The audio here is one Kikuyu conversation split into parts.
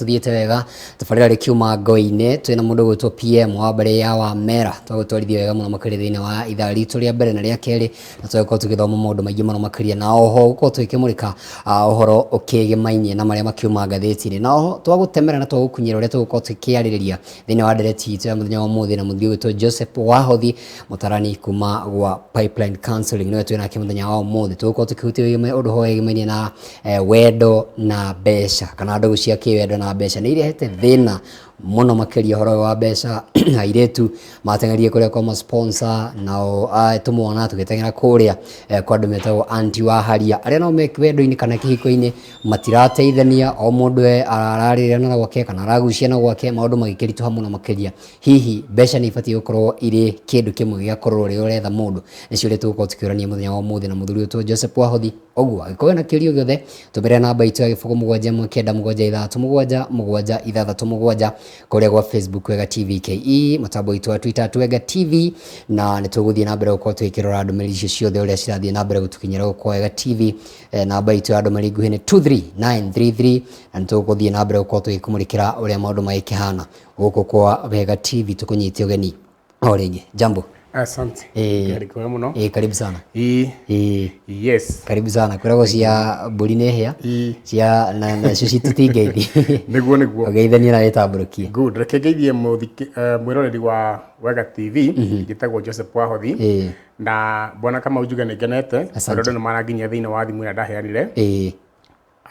Tuthiĩte wega tabarĩra rĩkiuma ngoi-inĩ. Twĩna mũndũ ũgwĩtwo PM wa mbarĩ ya Wamera, twagũtwarithia wega mũno makĩria thĩinĩ wa ithaa ritũ rĩa mbere na rĩa kerĩ, na tũgagĩkorwo tũgĩthoma maũndũ maingĩ mũno makĩria, na oho gũkorwo tũgĩkĩmũrĩka ũhoro ũkĩgĩmainie na marĩa makiuma ngathĩti-inĩ, na oho twagũtemera na twagũkunyĩra ũrĩa tũgũkorwo tũkĩarĩrĩria thĩinĩ wa ndereti itũ ya mũthenya wa ũmũthĩ na mũthuri ũgwĩtwo Joseph Wahothi, mũtarani kuma gwa Pipeline Counseling, nĩwe twĩ nake mũthenya wa ũmũthĩ. Tũgũkorwo tũkĩhutia ũndũ ho wĩgĩmainie na wendo na mbeca, kana ndũgũ cia kĩwendo na mbeca nĩ irehete thĩna mũno makĩria. Ũhoro ũyũ wa mbeca, airĩtu mateng'erire kũrĩa kwa ma sponsor, nao tũmwana tũgĩteng'era kũrĩa kwa andũ metagwo anti wa haria, arĩa nao me wendo-inĩ kana kĩhiko-inĩ matirateithania, o mũndũ ararĩra na gwake kana aragucia na gwake, maũndũ magĩkĩritũha mũno makĩria. Hihi mbeca nĩ ibatiĩ gũkorwo irĩ kĩndũ kĩmwe gĩa kũrorwo rĩrĩa ũretha mũndũ? Nĩcio ũrĩa tũgũkorwo tũkĩũrania mũthenya wa ũmũthĩ na mũthuri ũyũ Joseph Wahothi. Ũguo angĩkorwo wĩna kĩũria o gĩothe, tũmĩre namba itũ ya 07197377667 kũrĩa gwa Facebook Wega TV KE, mũtambo witũ wa Twitter @WegaTV, na nĩ tũgũthiĩ na mbere gũkorwo tũgĩkĩrora ndũmĩrĩri icio ciothe ũrĩa cirathiĩ na mbere gũtũkinyĩra gũkũ kwa Wega TV. Namba itũ ya ndũmĩrĩri nguhĩ nĩ 23933, na nĩ tũgũthiĩ na mbere gũkorwo tũgĩkũmũrĩkĩra ũrĩa maũndũ magĩkĩhana gũkũ kwa Wega TV. Tũkũnyite ũgeni o rĩngĩ. Jambo. Asante. Karibu mũno. Karibu sana. Yes. Karibu sana. Kwĩragwo cia mbũri nĩ hĩa cia na nacio citutingeithi. Nĩguo. Ũgeithanie na wĩtambũrũkie. Good. Reke ngeithie mwĩroreri wa Wega TV. Njĩtagwo Joseph Wahothi. Na Bwana Kamau, njuge nĩ ngenete Asante. tondũ andũ nĩ maranginyia thĩinĩ wa thimũ ĩrĩa ndaheanire.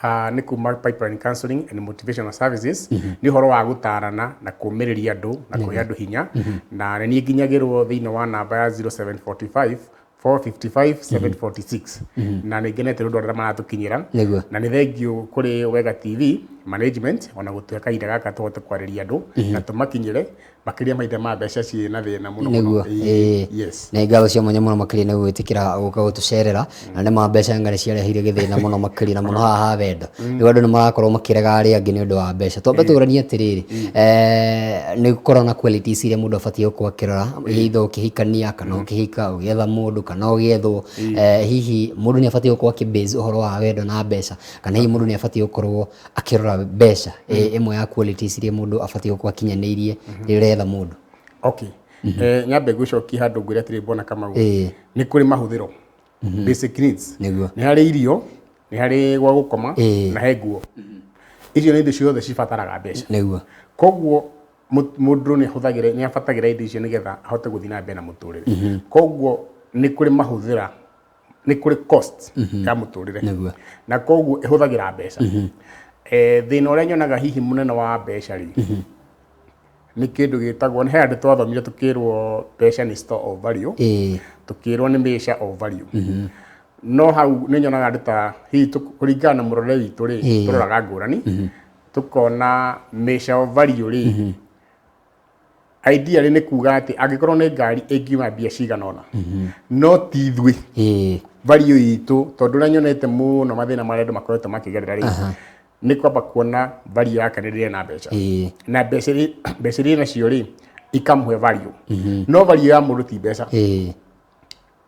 Nĩ kuma Pipeline Counseling and Motivational Services. Nĩ ũhoro wa gũtarana na kũmĩrĩria andũ na kũhe andũ hinya, na nĩ niĩ nginyagĩrwo thĩinĩ wa namba ya 0745 455 746, na nĩ ngenete nĩ ũndũ wa arĩa maratũkinyĩra. Na nĩ thengiũ kũrĩ Wega TV management ona gũtuĩka kahinda gaka tũhote kwarĩria andũ na tũmakinyĩre, makĩria mahinda ma mbeca ciĩ na thĩna mũno mũno. Yes. Nĩ ngatho cia mwanya mũno makĩria nĩ gwĩtĩkĩra gũka gũtũcerera. Na nĩ ma mbeca anga nĩ ciarehire gĩthĩna mũno makĩria, na mũno haha ha wendo. Rĩu andũ nĩ marakorwo makĩrega arĩa angĩ nĩ ũndũ wa mbeca. Twambe tũranie atĩrĩrĩ, nĩ gũkorwo na qualities iria mũndũ abatiĩ gũkorwo akĩrora, either ũkĩhikania kana ũkĩhika, ũgĩetha mũndũ kana ũgĩethwo. Hihi mũndũ nĩ abatiĩ gũkorwo akĩ base ũhoro wa wendo na mbeca, kana hihi mũndũ nĩ abatiĩ gũkorwo akĩrora mbeca ĩmwe ya qualities iria mũndũ abatiĩ gũkorwo akinyanĩirie rĩrĩa ũretha mũndũ? Okay. Nyambe ngũcokie handũ ngwĩre atĩrĩ, Bwana Kamau, nĩ kũrĩ mahũthĩro, basic needs. Nĩ harĩ irio, nĩ harĩ gwa gũkoma, na he nguo. Icio nĩ indo ciothe cibataraga mbeca. Koguo mũndũ nĩ ahũthagĩra, nĩ abatagĩra indo icio nĩgetha ahote gũthiĩ na mbere na mũtũrĩre. Koguo nĩ kũrĩ mahũthĩra, nĩ kũrĩ cost ya mũtũrĩre, na koguo ĩhũthagĩra mbeca. Thĩna ũrĩa nyonaga hihi mũnene wa mbeca rĩ, nĩ kĩndũ gĩtagwo, nĩ he handũ twathomire tũkĩrwo mbeca nĩ store of value, tũkĩrwo nĩ measure of value. No hau nĩ nyonaga andũ ta hihi kũringana na mũrorere witũ rĩ, tũroraga ngũrani, tũkona measure of value rĩ, ideally nĩ kuga atĩ angĩkorwo nĩ ngari ĩngiuma mbia cigana ũna, no ti ithuĩ value itũ, tondũ ũrĩa nyonete mũno mathĩna marĩa andũ makoretwo makĩgerera rĩ, nĩ kwamba kuona value yake nĩ rĩrĩ na mbeca, na mbeca iria nacio rĩ, ikamũhe value. No value ya mũndũ ti mbeca,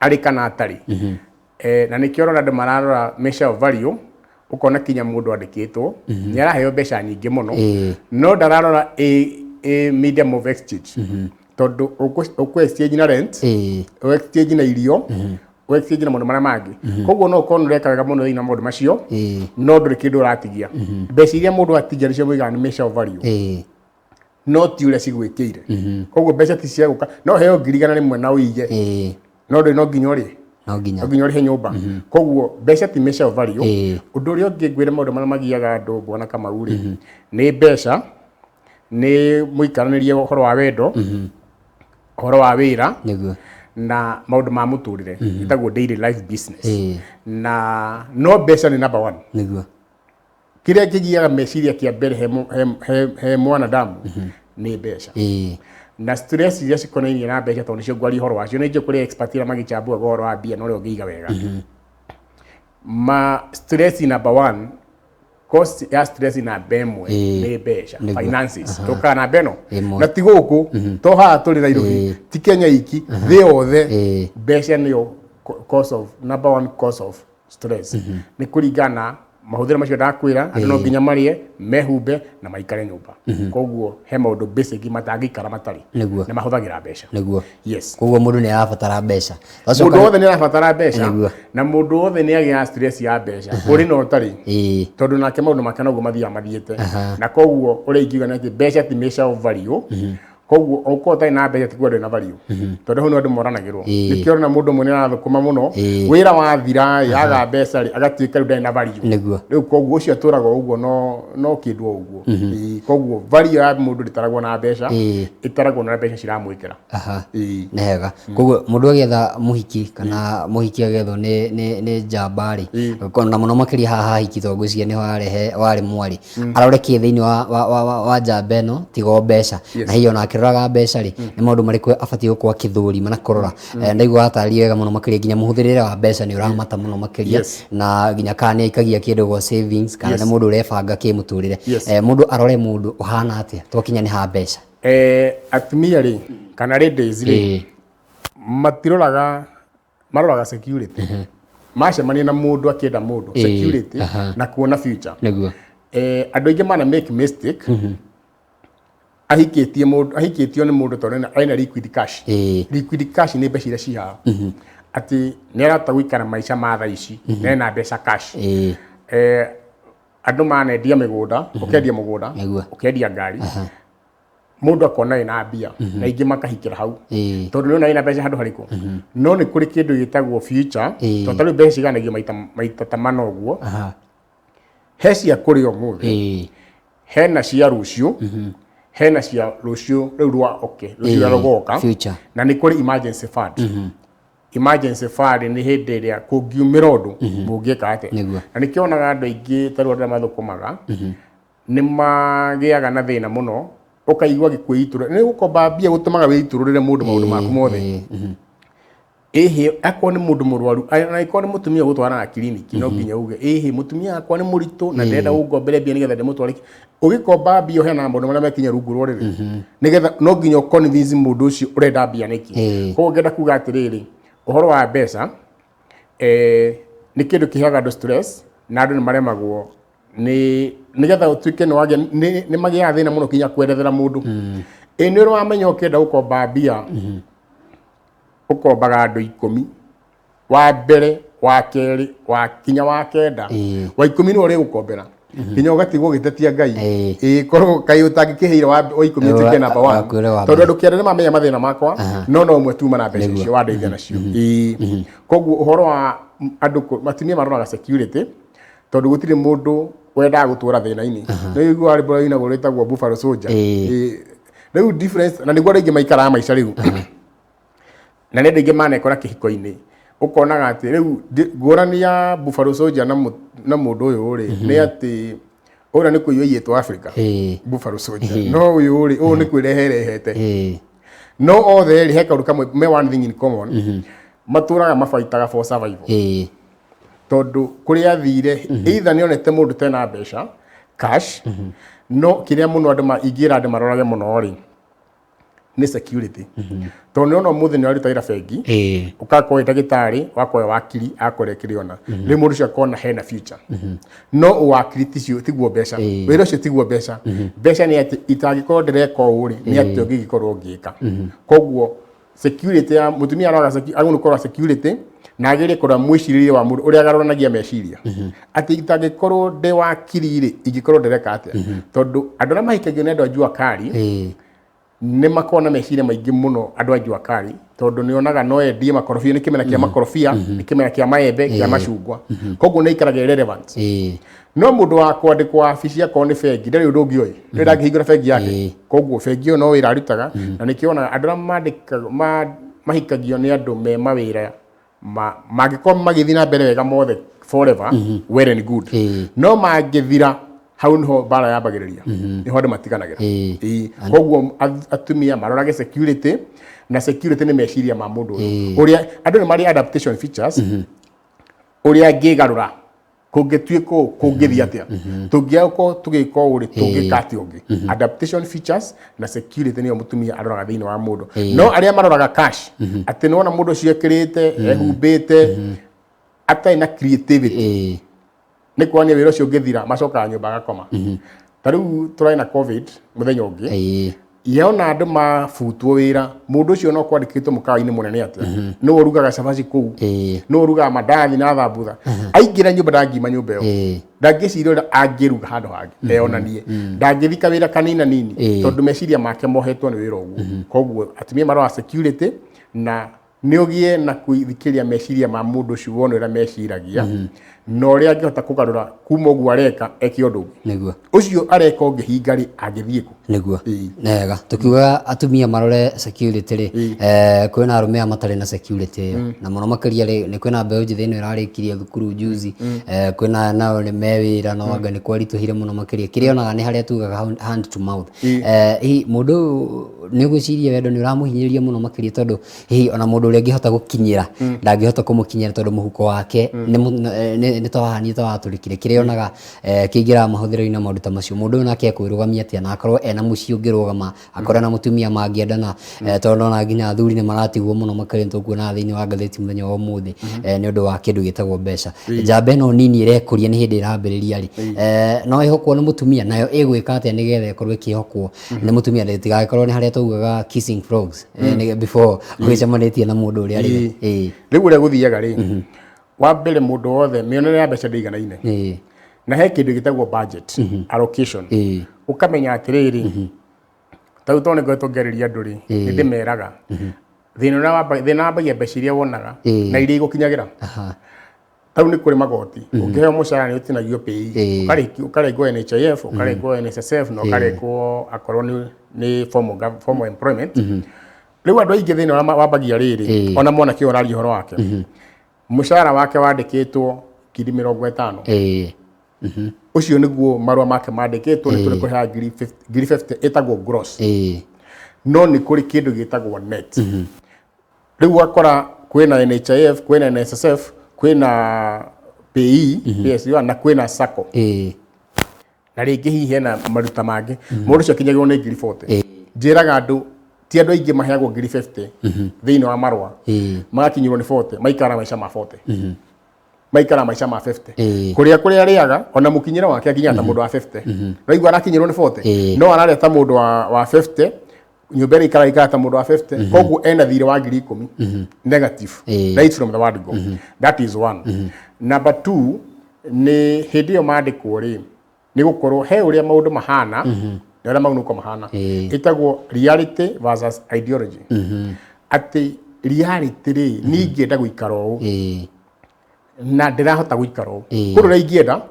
arĩ kana atarĩ. Na nĩkĩo ũrona andũ mararora measure of value, ũkona kinya mũndũ andĩkĩtwo nĩ araheo mbeca nyingĩ mũno, no ndararora a medium of exchange, tondũ ũkũ exchange na rent, ũ exchange na irio, ũ exchange na maũndũ marĩa mangĩ. Koguo no ũkorwo nĩ ũreka wega mũno thĩinĩ wa maũndũ macio, no ndũrĩ kĩndũ ũratigia. Mbeca iria mũndũ atigia nĩcio mũigaga nĩ measure of value, no ti ũrĩa cigwĩkĩire. Koguo mbeca ti cia gũka. No heo 100,000 na ũige, no ndũrĩ, no nginya ũrĩe, no nginya, no nginya ũrĩhe nyũmba. Koguo mbeca ti measure of value. Ũndũ ũrĩa ũngĩ ngwĩre, maũndũ marĩa magiaga andũ, Bwana Kamau rĩ, nĩ mbeca, nĩ mũikaranĩrie, ũhoro wa wendo, ũhoro wa wĩra, na maũndũ ma mũtũrĩre ĩtagwo daily life business. Na no mbeca nĩ number one. Kĩrĩa kĩgiaga meciria kĩa mbere he mwanadamu nĩ mbeca, na stress iria cikonainie na mbeca, tondũ nĩcio ngwaria ũhoro wacio. Nĩ njũĩ kũrĩ expert arĩa magĩchambuaga ũhoro wa mbia na ũrĩa ũngĩiga wega. Ma stress number one, cost ya stress namba ĩmwe nĩ mbeca, finances. Tũkaga namba ĩno Ĩmwe. Na ti gũkũ, to haha tũrĩ Nairobi, ti Kenya iki, thĩ yothe. Mbeca nĩyo cause of number one cause of stress, nĩ kũringana na Mahũthĩro macio ndakwĩra, andũ no nginya marĩe, mehumbe na maikare nyũmba. Koguo he maũndũ basic matangĩikara matarĩ. Nĩguo. Na mahũthagĩra mbeca. Nĩguo. Yes. Koguo mũndũ nĩ arabatara mbeca. Mũndũ wothe nĩ arabatara mbeca. Nĩguo. Na mũndũ wothe nĩ agĩaga stress ya mbeca, ũrĩ na ũtarĩ. Tondũ nake maũndũ make noguo mathiaga mathiĩte. Na koguo ũrĩa ingiuga nĩ atĩ mbeca ti measure of value. Koguo ũkorwo ũtarĩ na mbeca ti kuga ndũrĩ na value. Tondũ hau nĩ andũ moranagĩrwo. Nĩkĩo ũrona mũndũ ũmwe nĩ arathũkũma mũno, wĩra wathira ĩ, aga mbeca rĩ, agatuĩka rĩu ndarĩ na value. Nĩguo. Rĩu koguo ũcio atũraga o ũguo no kĩndũ o ũguo. Koguo value ya mũndũ ndĩtaragwo na mbeca, ĩtaragwo na mbeca ciramwĩkĩra. Nĩ hega. Koguo mũndũ agĩetha mũhiki kana mũhiki agĩethwo nĩ njamba rĩ, na mũno makĩria haha hahiki tondũ ngwĩciria nĩho arehe warĩ mwarĩ, arore kĩ thĩinĩ wa njamba ĩno tiga o mbeca. Na hihi ona akĩroraga mbeca rĩ, nĩ maũndũ marĩkũ abatiĩ gũkorwo akĩthũrima na kũrora. Ndaigua watarĩria wega mũno makĩria nginya mũhũthĩrĩre wa mbeca nĩ ũramata mũno makĩria, na nginya kana nĩ aikagia kĩndũ gwa savings kana nĩ mũndũ ũrebanga kĩmũtũrĩre. Mũndũ arore mũndũ ũhana atĩa twakinya nĩ ha mbeca. Atumia rĩ, kana ladies rĩ, matiroraga, maroraga security. Macemania na mũndũ akĩenda mũndũ, security na kuona future. Nĩguo. Andũ aingĩ mana make mistake, ahikĩtie mũndũ, ahikĩtio nĩ mũndũ tondũ ena liquid cash. Liquid cash nĩ mbeca iria ci haha. Atĩ nĩ arahota gũikara maica ma thaa ici, na ena mbeca cash. Andũ manendia mĩgũnda, ũkendia mũgũnda, ũkendia ngari, mũndũ akona ĩna mbia, na ingĩ makahikĩra hau. Tondũ nĩona ĩna mbeca handũ harĩkũ. No nĩ kũrĩ kĩndũ gĩtagwo future, tondũ ta rĩu mbeca ciganagio maita ta mana ũguo. He cia kũrĩa ũmũthĩ, hena cia rũciũ, hena cia rũciũ rĩu rwa oke, rũciũ rũrĩa rũgoka. Na nĩ kũrĩ emergency fund. Emergency fund nĩ hĩndĩ ĩrĩa kũngiumĩra ũndũ, mũngĩka atĩa. Na nĩkĩo wonaga andũ aingĩ ta rĩu andũ arĩa mathũkũmaga, nĩ magĩaga na thĩna mũno, ũkaigua gĩkwĩitũrũra. Nĩ gũkomba mbia gũtũmaga wĩitũrũrĩre mũndũ maũndũ maku mothe. Ĩhĩ, akorwo nĩ mũndũ mũrwaru, na angĩkorwo nĩ mũtumia ũgũtwaraga kiriniki, no nginya uge, ĩhĩ, mũtumia wakwa nĩ mũritũ na ndĩrenda ũngombere mbia nĩgetha ndĩmũtware. Ũgĩkomba mbia ũheanaga maũndũ marĩa mekinya rungu rwa ũrĩrĩ. Nĩgetha no nginya ũ convince mũndũ ũcio ũrenda mbia nĩkĩ. Koguo ngenda kuga atĩrĩrĩ, ũhoro wa mbeca, nĩ kĩndũ kĩheaga andũ stress, na andũ nĩ maremagwo nĩ nĩgetha ũtuĩke nĩ wagĩa nĩ magĩaga thĩna mũno kinya kwerethera mũndũ. Ĩ nĩ ũrĩ wamenya ũkĩenda gũkomba mbia, ũkombaga andũ 10, wa mbere, wa kerĩ, wa kinya wa kenda, wa 10 nĩwe ũrĩgũkombera. Nginya ũgatigwo ũgĩtetia Ngai. Ĩĩ, korwo kaĩ ũtangĩkĩheire wa 10 ũtuĩke namba 1. Tondũ andũ kenda nĩmamenya mathĩna makwa, no no ũmwe tuma na mbeca icio wandeithia nacio. Ĩĩ. Koguo ũhoro wa andũ atumia maroraga security, tondũ gũtirĩ mũndũ wendaga gũtũra thĩna-inĩ. Nĩ ũiguaga rwĩmbo rũinagwo rwĩtagwo Buffalo Soldier. Rĩu difference, na nĩguo andũ aingĩ maikaraga maica rĩu. Na nĩ andũ aingĩ manekora kĩhiko-inĩ. Ũkonaga atĩ rĩu ngũrani ya Buffalo Soldier na mũndũ ũyũ rĩ, nĩ atĩ ũrĩa nĩ kũiywo aiyĩtwo Africa, Buffalo Soldier. No ũyũ rĩ, ũyũ nĩ kwĩrehe erehete. No othe rĩ, he kaũndũ kamwe me one thing in common, matũraga mabaitaga for survival. Tondũ kũrĩa athire, either nĩ onete mũndũ tena mbeca cash, no kĩrĩa mũno andũ ingĩra andũ marorage mũno rĩ, nĩ security. Tondũ nĩ ũrona ũmũthĩ nĩ ũraruta wĩra bengi, ũgakorwo wĩ ndagĩtarĩ, ũgakorwo wĩ wakiri, agakorwo kĩrĩa ona. Rĩu mũndũ ũcio akona hena future. No ũwakiri tiguo mbeca. Wĩra ũcio tiguo mbeca. Mbeca nĩ atĩ itangĩkorwo ndĩreka ũũ rĩ, nĩ atĩ ũngĩgĩkorwo ngĩka. Koguo security ya mũtumia aroraga agĩrĩirwo kũrora security na agĩrĩire kũrora mwĩcirĩrie wa mũndũ ũrĩa agarũranagia meciria. Atĩ itangĩkorwo ndĩ wakiri rĩ, ingĩkorwo ndĩreka atĩa? Tondũ andũ arĩa mahikagio nĩ andũ a jua kali, nĩ makoragwo na meciria maingĩ mũno andũ a jua kali, tondũ nĩ onaga no endie makorobia, nĩ kĩmera kĩa makorobia, nĩ kĩmera kĩa maembe, kĩa macungwa. Koguo nĩ aikaraga irrelevant. No mũndũ wa kwandĩkwo wabici akorwo nĩ bengi, ndarĩ ũndũ ũngĩ oĩ. Nĩ ndangĩhingũra bengi yake. Koguo bengi ĩyo no wĩra arutaga, na nĩkĩo onaga andũ arĩa mahikagio nĩ andũ me mawĩra mangĩkorwo magĩthiĩ na mbere wega mothe forever, well and good. No mangĩthira, hau niho mbara yambagĩrĩria. Niho andũ matiganagĩra. Koguo atumia marorage security, na security nĩ meciria ma mũndũ ũyũ. Ũrĩa andũ nĩ marĩ adaptation features, ũrĩa angĩgarũra kũngĩtuĩka ũũ, kũngĩthiĩ atĩa, tũngĩaga gũkorwo tũgĩka ũũ rĩ, tũngĩka atĩa ũngĩ. Adaptation features na security nĩyo mũtumia aroraga thĩinĩ wa mũndũ. No arĩa maroraga cash, atĩ nĩwona mũndũ ũcio ekĩrĩte, ehumbĩte, atarĩ na creativity, Nĩ kuonania wĩra ũcio ũngĩthira macokaga nyũmba agakoma. Ta rĩu tũrarĩ na COVID mũthenya ũngĩ, yona andũ mabutwo wĩra, mũndũ ũcio no kwandĩkĩtwo mũkawa-inĩ mũnene atĩa, nĩwe ũrugaga cabaci kũu, nĩwe ũrugaga mandathi na thambutha, aingĩra nyũmba ndangiuma nyũmba ĩyo, ndangĩciria ũrĩa angĩruga handũ hangĩ eyonanie, ndangĩthika wĩra kanina nini, tondũ meciria make mohetwo nĩ wĩra ũguo. Koguo atumia maroraga security na nĩ ũgĩe na kwĩthikĩria meciria ma mũndũ ũcio, wone ũrĩa meciragia na ũrĩa angĩhota kũgarũra kuma ũguo areka eke ũndũ ũngĩ. Ũcio areka ũngĩhinga rĩ, angĩthiĩ kũ? Nĩwega tukiuga atumia marore security rĩ, kwĩna arũme aya matarĩ na security ĩyo, na mũno makĩria rĩ, nĩ kwĩna mbeũ njĩthĩ ĩno ĩrarĩkirie thukuru juzi, kwĩna nao nĩ me wĩra no anga nĩ kwaritũhire mũno makĩria, kĩrĩa onaga nĩ harĩa tugaga hand to mouth. Hihi mũndũ ũyũ nĩ ũgwĩciria wendo nĩ ũramũhinyĩrĩria mũno makĩria, tondũ hihi ona mũndũ ũrĩa angĩhota gũkinyĩra ndangĩhota kũmũkinyĩra tondũ mũhuko wake nĩ ta wahanie ta watũrĩkire, kĩrĩa onaga kĩingĩraga mahũthĩro-inĩ na maũndũ ta macio. Mũndũ ũyũ nake ekwĩrũgamia atĩa na akorwo ena mũciĩ ũngĩrũgama, akorwo ena mũtumia mangĩendana, tondũ ndona nginya athuri nĩ maratigwo mũno makĩria, nĩ tũkuona thĩinĩ wa ngathĩti mũthenya wa ũmũthĩ, nĩ ũndũ wa kĩndũ gĩtagwo mbeca. Njamba ĩno nini ĩrekũria nĩ hĩndĩ ĩrambĩrĩria rĩ, no ĩhokwo nĩ mũtumia, nayo ĩgwĩka atĩa nĩgetha ĩkorwo ĩkĩhokwo nĩ mũtumia, ĩtigagĩkorwo nĩ harĩa taugaga kissing frogs, before ũgĩcemanĩtie na mũndũ ũrĩa arĩ we. Rĩu ũrĩa gũthiaga rĩ, wa mbere mũndũ wothe mĩonere ya mbeca ndĩiganaine, na he kĩndũ gĩtagwo budget allocation. Ũkamenya atĩrĩrĩ, ta rĩu tondũ nĩ ngoretwo ngĩarĩria andũ rĩ, nĩ ndĩmeraga thĩna ũrĩa thĩna wambagia mbeca iria wonaga na iria igũkinyagĩra. Ta rĩu nĩ kũrĩ magoti, ũngĩheo mũcara nĩ ũtinagio PAYE, ũkarengwo NHIF, ũkarengwo NSSF, na ũkarengwo akorwo nĩ formal employment. Rĩu andũ aingĩ thĩna ũrĩa wambagia rĩrĩ, ona mwanake ũyũ ũraria ũhoro wake, mũcara wake wandĩkĩtwo 50,000. Ũcio nĩguo marũa make mandĩkĩtwo, nĩ tũrĩ kũheaga 50,000, ĩtagwo gross. No nĩ kũrĩ kĩndũ gĩtagwo net. Rĩu ũgakora kwĩna NHIF, kwĩna NSSF, kwĩna PAYE, PSU, na kwĩna SACCO, na rĩngĩ hihi hena maruta mangĩ. Mũndũ ũcio akinyagĩrwo nĩ 40,000. Njĩraga andũ ti andũ aingĩ maheagwo 50,000 thĩinĩ wa marũa, magakinyĩrwo nĩ 40, maikara maica ma 40, maikara maica ma 50. Kũrĩa kũrĩa arĩaga, ona mũkinyĩre wake akinyaga ta mũndũ wa 50. Raigua arakinyĩrwo nĩ 40, no ararĩa ta mũndũ wa 50, nyũmba ĩrĩa ikara ikara ta mũndũ wa 50, koguo ena thirĩ wa 10,000 negative right from the word go. That is one. Number two, nĩ hĩndĩ ĩyo mandĩkwo rĩ, nĩ gũkorwo he ũrĩa maũndũ mahana na ũrĩa maunũko mahana. Ĩtagwo reality versus ideology. Atĩ reality rĩ, niĩ ingĩenda gũikara ũũ na ndĩrahota gũikara ũũ. Kũrĩ ũrĩa ingĩenda,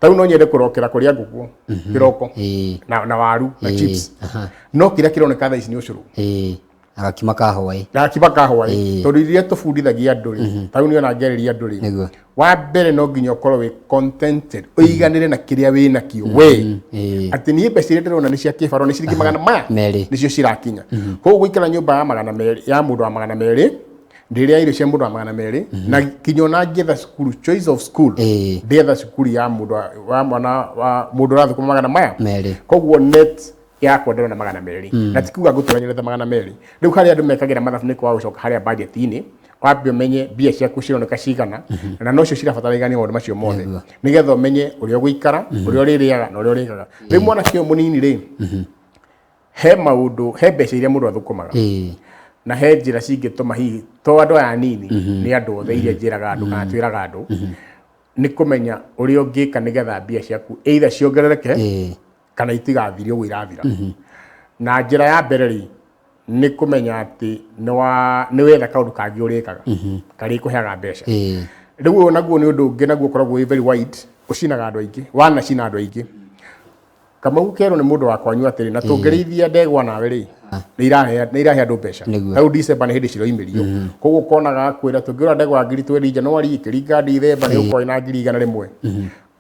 ta rĩu no nyende kũrokera kũrĩa ngũkũ kĩroko na waru na chips, no kĩrĩa kĩroneka thaa ici nĩ ũcũrũ. Agakima ka hwaĩ. Na gakima ka hwaĩ. Tondũ iria tũbundithagia andũ rĩ, ta rĩu niĩ ona ngĩarĩria andũ rĩ, wa mbere no nginya ũkorwo wĩ contented, ũiganĩre na kĩrĩa wĩ nakĩo we, atĩ niĩ mbeca iria ndĩrona nĩ cia kĩbarũa, nĩ ciringi magana maya merĩ. Nĩcio cirakinya. Koguo gũikara nyũmba ya 200, ya mũndũ wa 200, ndĩrĩa irio cia mũndũ wa 200, na kinya ona ngĩetha cukuru, choice of school, ndĩetha cukuru ya mũndũ wa mwana wa mũndũ ũrathũkũma magana maya merĩ. Koguo net yakwa ndĩrona 200, na ti kuga ngũtũra nyonete 200. Rĩu harĩa andũ mekagĩra mathabu nĩ kwaga gũcoka harĩa budget-inĩ, wambe ũmenye mbia ciaku cironeka cigana, na nocio cirabatara igania maũndũ macio mothe, nĩgetha ũmenye ũrĩa ũgũikara, ũrĩa ũrĩrĩaga na ũrĩa ũrĩkaga. Rĩu mwanake ũyũ mũnini rĩ, he maũndũ, he mbeca iria mũndũ athũkũmaga, na he njĩra cingĩtũma hihi to andũ aya anini, nĩ andũ othe, iria njĩraga andũ kana twĩraga andũ nĩ kũmenya ũrĩa ũngĩka nĩgetha mbia ciaku either ciongerereke kana itigathire ũguo irathira. Na njĩra ya mbere rĩ, nĩ kũmenya atĩ nĩ wetha kaũndũ kangĩ ũrĩkaga karĩa kũheaga mbeca. Rĩu ũyũ naguo nĩ ũndũ ũngĩ naguo ũkoragwo wĩ very wide, ũcinaga andũ aingĩ, wanacina andũ aingĩ. Kamau kerwo nĩ mũndũ wa kwanyu atĩrĩ, na tũngĩrĩithia ndegwa nawe rĩ, nĩ irahe andũ mbeca. Rĩu December nĩ hĩndĩ ciroimĩrio, koguo ũkonaga akwĩra tũngĩgũra ndegwa ya 20,000 January ĩkĩringa December nĩ ũkorwo na 100,000,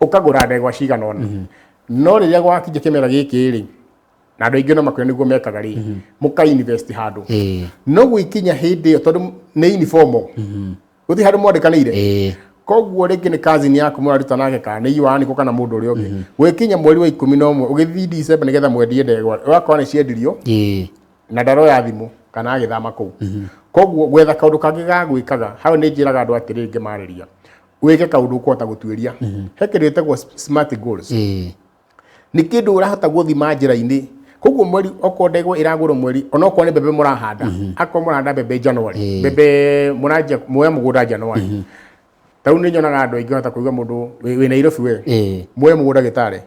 ũkagũra ndegwa cigana ũna. No rĩrĩa gwakinya kĩmera gĩkĩ rĩ, na andũ aingĩ no makwĩra nĩguo mekaga rĩ, mũka invest handũ, no gwĩkinya hĩndĩ ĩyo, tondũ nĩ informal, gũtirĩ handũ mwandĩkanĩire, koguo rĩngĩ nĩ cousin yaku mũraruta nake, kana nĩ iwanĩkwo, kana mũndũ ũrĩa ũngĩ. Gwĩkinya mweri wa 11 ũgĩthiĩ December nĩgetha mwendie ndegwa, ũgakora nĩ ciendirio na ndaroya thimũ kana agĩthama kũu. Koguo gwetha kaũndũ kangĩ ga gwĩkaga hau, nĩ njĩraga andũ atĩrĩrĩ, ngĩmarĩria Wĩke kaũndũ ũkũhota gũtuĩria. He kĩndũ gĩtagwo smart goals. Nĩ kĩndũ ũrahota gũthima njĩra-inĩ. Koguo mweri okorwo ndegwa ĩragũrwo mweri, onokorwo nĩ mbembe mũrahanda, akorwo mũrahanda mbembe January, mbembe mũranjia muoya mũgũnda January. Ta rĩu nĩ nyonaga andũ aingĩ hota kũigua mũndũ wĩ Nairobi we, muoye mũgũnda gĩtare.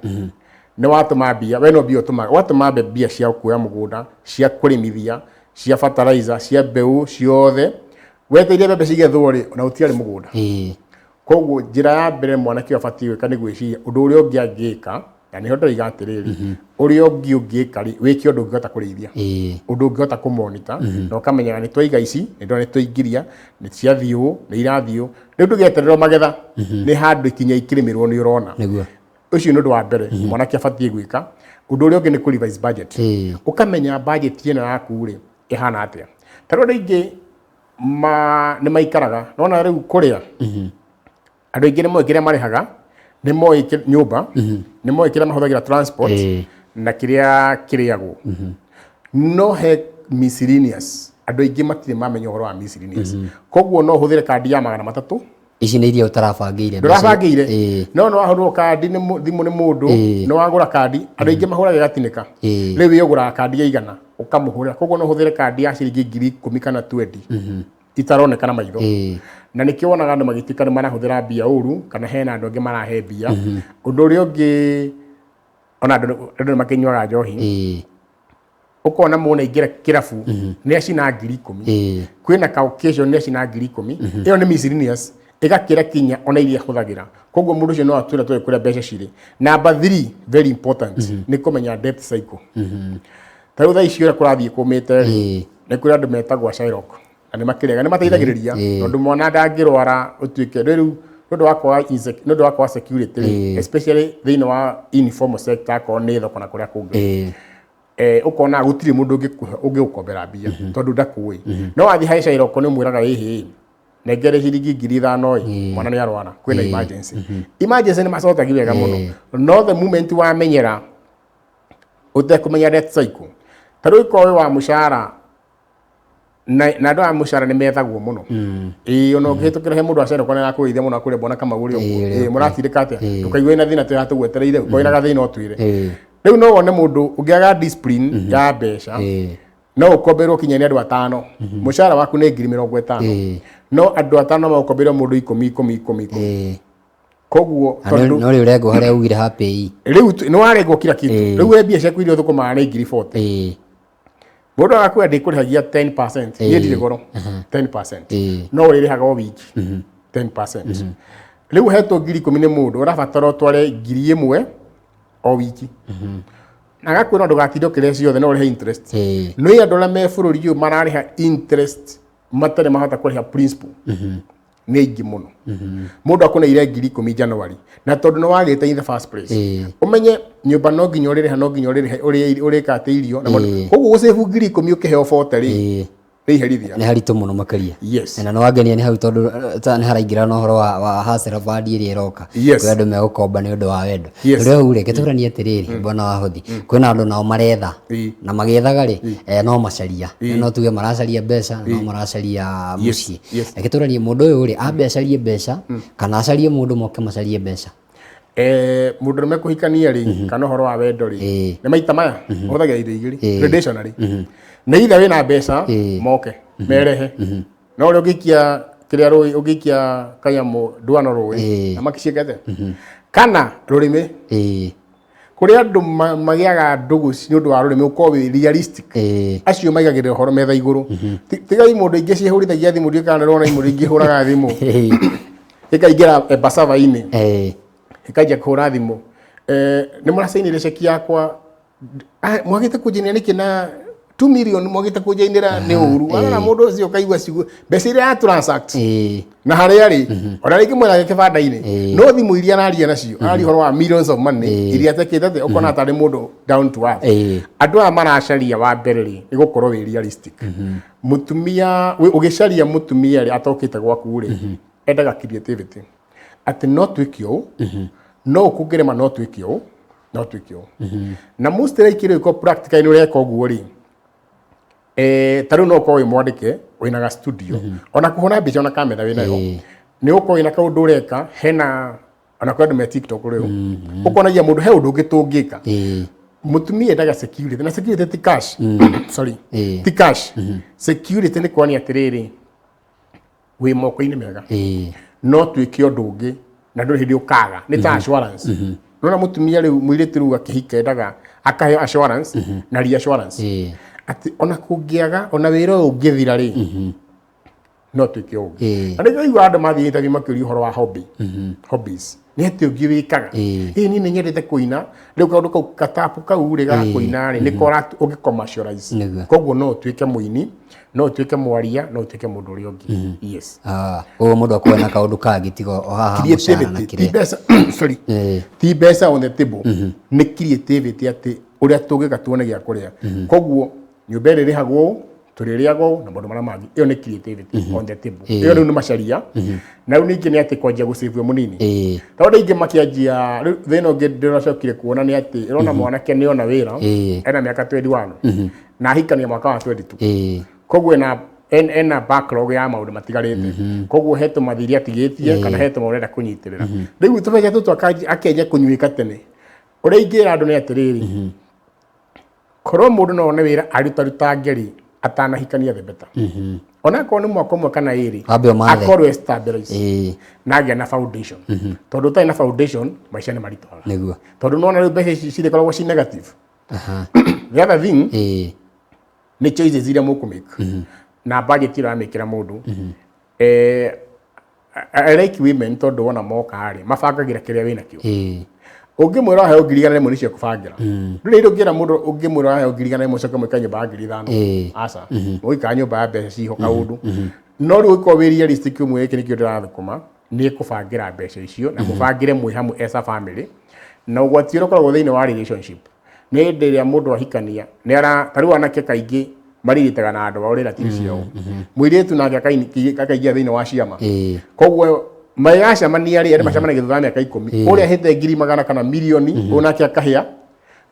Nĩ watũma mbia, we no mbia ũtũmaga, watũma mbia cia kuoya mũgũnda, cia kũrĩmithia, cia fertilizer, cia mbeũ ciothe, wetereire mbembe cigethwo rĩ, ona gũtiarĩ mũgũnda. Koguo njĩra ya mbere mwanake ũyũ abatiĩ gwĩka nĩ gwĩciria ũndũ ũrĩa ũngĩ angĩka, na nĩho ndĩroiga atĩrĩrĩ, ũrĩa ũngĩ ũngĩka rĩ, wĩke ũndũ ũngĩhota kũrĩithia, ũndũ ũngĩhota kũmonita, na ũkamenyaga nĩ twaiga ici, nĩ ndona nĩ twaingĩria, nĩ ciathiĩ ũũ, nĩ irathiĩ ũũ. Rĩu ndũgĩeterere magetha, nĩ handũ ikinya ikĩrĩmĩrwo nĩ ũrona. Ũcio nĩ ũndũ wa mbere mwanake abatiĩ gwĩka. Ũndũ ũrĩa ũngĩ nĩ kũ revise budget. Ũkamenya budget ĩno yaku rĩ, ĩhana atĩa. Ta rĩu andũ aingĩ nĩ maikaraga, nona rĩu kũrĩa, andũ aingĩ nĩ moĩ kĩrĩa marĩhaga, nĩ moĩ nyũmba, nĩ moĩ kĩrĩa mahũthagĩra transport, na kĩrĩa kĩrĩagwo. No he miscellaneous, andũ aingĩ matirĩ mamenya ũhoro wa miscellaneous. Koguo no ũhũthĩre kandi ya 300. Ici nĩ iria ũtarabangĩire. Ndũrabangĩire. No nĩ wahũrwo kandi nĩ thimũ nĩ mũndũ, nĩ wagũra kandi, andũ aingĩ mahũraga ĩgatinĩka. Rĩu we ũgũraga kandi ya 100 ũkamũhũrĩra. Koguo no ũhũthĩre kandi ya ciringi 10,000 kana 20 itaroneka na maitho. Na nĩkĩo wonaga andũ magĩtuĩka nĩ marahũthĩra mbia ũru, kana hena andũ angĩ marahe mbia. Ũndũ ũrĩa ũngĩ, ona andũ nĩ makĩnyuaga njohi. Ũkona mũndũ aingĩra kĩrabu nĩ acina 10,000. Kwĩna ka occasion nĩ acina 10,000. Ĩyo nĩ miscellaneous, ĩgakĩra kinya ona iria ahũthagĩra. Koguo mũndũ ũcio no atwĩre tũĩ kũrĩa mbeca cirĩ. Number 3, very important, nĩ kũmenya debt cycle. Ta rĩu thaa ici ũrĩa kũrathiĩ kũmĩte rĩ, nĩ kũrĩ andũ metagwo Shylock, na nĩ makĩrega, nĩ mateithagĩrĩria, tondũ mwana ndangĩrwara ũtuĩke rĩu nĩ ũndũ wa kwaga security rĩ, especially thĩinĩ wa informal sector, akorwo nĩ thoko na kũrĩa kũngĩ. Ũkona gũtirĩ mũndũ ũngĩgũkombera mbia tondũ ndakũĩ. No wathiĩ harĩ Shylock nĩ ũmwĩraga ĩhĩ, nengere ciringi 5,000 ĩ, mwana nĩ arwara, kwĩna emergency. Emergency nĩ macotagi wega mũno. No the moment wamenyera ũtekũmenya debt cycle, ta rĩu ĩkorwo wĩ wa mũcara, na andũ aya mũcara nĩ methagwo mũno. Ĩĩ, ona ũngĩhĩtũkĩra he mũndũ wa Shylock nĩ arakũgeithia mũno akwĩre mbona Kamau ũrĩ ũguo. Ĩĩ, mũratindĩka atĩa? Ndũkaigue wĩna thĩna twĩ haha tũgwetereire, ũkorwo wĩna gathĩna ũtwĩre. Rĩu no wone mũndũ ũngĩaga discipline ya mbeca, no ũkomberwo kinya nĩ andũ atano. Mũcara waku nĩ 50,000. No andũ atano magũkombeire mũndũ 10, 10, 10, 10. Koguo tondũ no rĩu ũrengwo harĩa ugire ha pay. Rĩu nĩ warengwo kila kitu. Rĩu we mbia ciaku iria ũthũkũmaga nĩ 40,000. Mũndũ agakwĩra ndĩkũrĩhagia 10%, niĩ ndirĩ goro, 10%. No ũrĩrĩhaga o wiki, 10%. Rĩu ũhetwo 10,000 nĩ mũndũ, ũrabatara ũtware 1,000 o wiki. Na agakwĩra ndũgatinde ũkĩrĩha ciothe, no ũrĩhe interest. No andũ arĩa me bũrũri ũyũ mararĩha interest matarĩ mahota kũrĩha principal nĩ aingĩ mũno. Mũndũ akũneire 10,000 January, na tondũ nĩ wagĩte in the first place, ũmenye nyũmba no nginya ũrĩrĩha, no nginya ũrĩrĩhe, ũrĩka atĩ irio na koguo gũcĩbu 10,000 ũkĩheo 40 rĩ, nĩ iherithia. Nĩ haritũ mũno makĩria. Yes. Na nĩ wangenia nĩ hau tondũ nĩ haraingĩra na ũhoro wa hustler fund ĩrĩa ĩroka. Kwĩ andũ megũkomba nĩ ũndũ wa wendo. Tũrĩ hau rĩ, tũranie atĩrĩrĩ, bwana Wahothi, kwĩna andũ nao maretha. Na magĩethaga rĩ, no macaria. No tuge maracaria mbeca, no maracaria mũciĩ. Reke tũranie mũndũ ũyũ rĩ, ambe acarie mbeca, kana acarie mũndũ moke macarie mbeca. Mũndũrũme kũhikania rĩ, kana ũhoro wa wendo rĩ, nĩ maita maya ũhũthagĩra indo igĩrĩ traditionally. Nĩ either wĩna mbeca moke merehe, no ũrĩa ũngĩikia kĩrĩa rũĩ, ũngĩikia kanyamũ ndwano rũĩ na makiciĩkete, kana rũrĩmĩ. Kũrĩ andũ magĩaga ndũgũ nĩ ũndũ wa rũrĩmĩ, ũkorwo wĩ realistic. Acio maigagĩrĩra ũhoro metha igũrũ. Tigai mũndũ ingĩ cihũrithagia thimũ, ndiũĩ kana nĩũrona imũndũ ingĩ ihũraga thimũ. Ĩkaingĩra Embasava-inĩ. Ĩkanjia kũhũra thimũ. Nĩ mũracainire ceki yakwa. Mwagĩte kũnjainĩra nĩkĩ na 2 million mwagĩte kũnjainĩra nĩ ũru. Warora mũndũ ũcio ũkaigua ciugo mbeca iria ya transact na harĩa rĩ, ona rĩngĩ mwena kĩbanda-inĩ, no thimũ iria araria nacio araria ũhoro wa millions of money iria atekĩte atĩ ũkona tarĩ mũndũ down to earth. Andũ aya maracaria wa mbere rĩ, nĩ gũkorwo wĩ realistic. Mũtumia ũgĩcaria mũtumia rĩ, atokĩte gwaku rĩ, endaga creativity. Atĩ no twĩke ũũ, no ũkũngĩrema, no twĩke ũũ, no twĩke ũũ. Na most likely rĩu practically nĩ ũreka ũguo rĩ, ta rĩu no ũkorwo wĩ mwandĩke, wĩna ga studio, ona kũhũra mbica, ona kamera wĩnayo. Nĩ ũkorwo wĩna kaũndũ ũreka, hena ona kwĩ andũ me TikTok rĩu, ũkonagia mũndũ he ũndũ ũngĩ tũngĩka. Mũtumia endaga security, na security ti cash, sorry, ti cash. Security nĩ kuonania atĩrĩrĩ, wĩ moko-inĩ mega, no twĩke ũndũ ũngĩ na ndũrĩ hĩndĩ ũkaga, nĩ ta assurance. Nona mũtumia rĩu, mũirĩtu rĩu akĩhika endaga akaheo assurance na reassurance atĩ ona kũngĩaga, ona wĩra ũyũ ũngĩthira rĩ, no twĩke ũguo. Na nĩkĩo igua andũ mathiĩ interview makĩũria ũhoro wa hobby, hobbies nĩ atĩ ũngĩ wĩkaga. Ĩĩ, niĩ nĩ nyendete kũina. Rĩu kaũndũ kau gatapu kau rĩ ga kũina rĩ, nĩko ũngĩ commercialize. Koguo no ũtuĩke mũini, no ũtuĩke mwaria, no ũtuĩke mũndũ ũrĩa ũngĩ, yes. Ah, koguo mũndũ akorwo na kaũndũ kangĩ tiga o haha mũcara na creativity ti kĩrĩa mbeca, sorry, ti mbeca on the table, nĩ creativity, atĩ ũrĩa tũngĩka tuone gĩa kũrĩa. Koguo nyũmba ĩrĩa ĩrĩhagwo ũũ, tũrĩrĩaga ũũ na maũndũ marĩa mangĩ, ĩyo nĩ creativity on the table. Ĩyo rĩu nĩ macaria. Na rĩu ningĩ nĩ atĩ kwanjia gũcĩbu wĩ mũnini, tondũ aingĩ makĩanjia rĩu, thĩna ũngĩ ndĩracokire kuona nĩ atĩ ĩrona mwanake nĩ ona wĩra ena mĩaka 21 na ahikania mwaka wa 22. Koguo ena backlog ya maũndũ matigarĩte, koguo he tũmathiri atigĩtie kana he tũmaũndũ arenda kũnyitĩrĩra. Rĩu tũbeca tũtũ akĩanjia kũnyuĩka tene. Ũrĩa ingĩra andũ nĩ atĩrĩrĩ, korwo mũndũ no one wĩra arutaruta ngeri atanahikania, the better. Onakorwo nĩ mwaka ũmwe kana ĩrĩ, Wambe ũmathe. akorwo stabilize na agĩa na foundation, tondũ ũtarĩ na foundation maica nĩ maritũhaga. Tondũ nona rĩu mbeca ici cirĩkoragwo ci negative. The other thing nĩ choices iria mũkũmake na budget ĩrĩa ũramĩkĩra mũndũ. I like women tondũ wona moka rĩ, mabangagĩra kĩrĩa wĩnakĩo. Ũngĩmwĩra waheo 100,000 nĩcio ekũbangĩra. Ndũrĩ hĩndĩ ũngĩra mũndũ, ũngĩmwĩra waheo 100,000 ũcoke mũikare nyũmba ya 5,000. Aca, mũgũikara nyũmba ya mbeca ciho kaũndũ. No rĩu ũngĩkorwo wĩ realistic, ũmwĩre gĩkĩ nĩkĩo ndĩrathũkũma, nĩ ekũbangĩra mbeca icio na mũbangĩre mwĩ hamwe as a family. Na ũgwati ũrĩa ũkoragwo thĩinĩ wa relationship nĩ hĩndĩ ĩrĩa mũndũ ahikania nĩ ara, ta rĩu anake kaingĩ mariritaga na andũ ao relatives ciao, mũirĩtu nake akaingĩra thĩinĩ wa ciama. Koguo magacemania rĩ, arĩa macemanagia thutha wa mĩaka 10, ũrĩa ahĩte ngiri magana kana milioni, ũyũ nake akahĩa,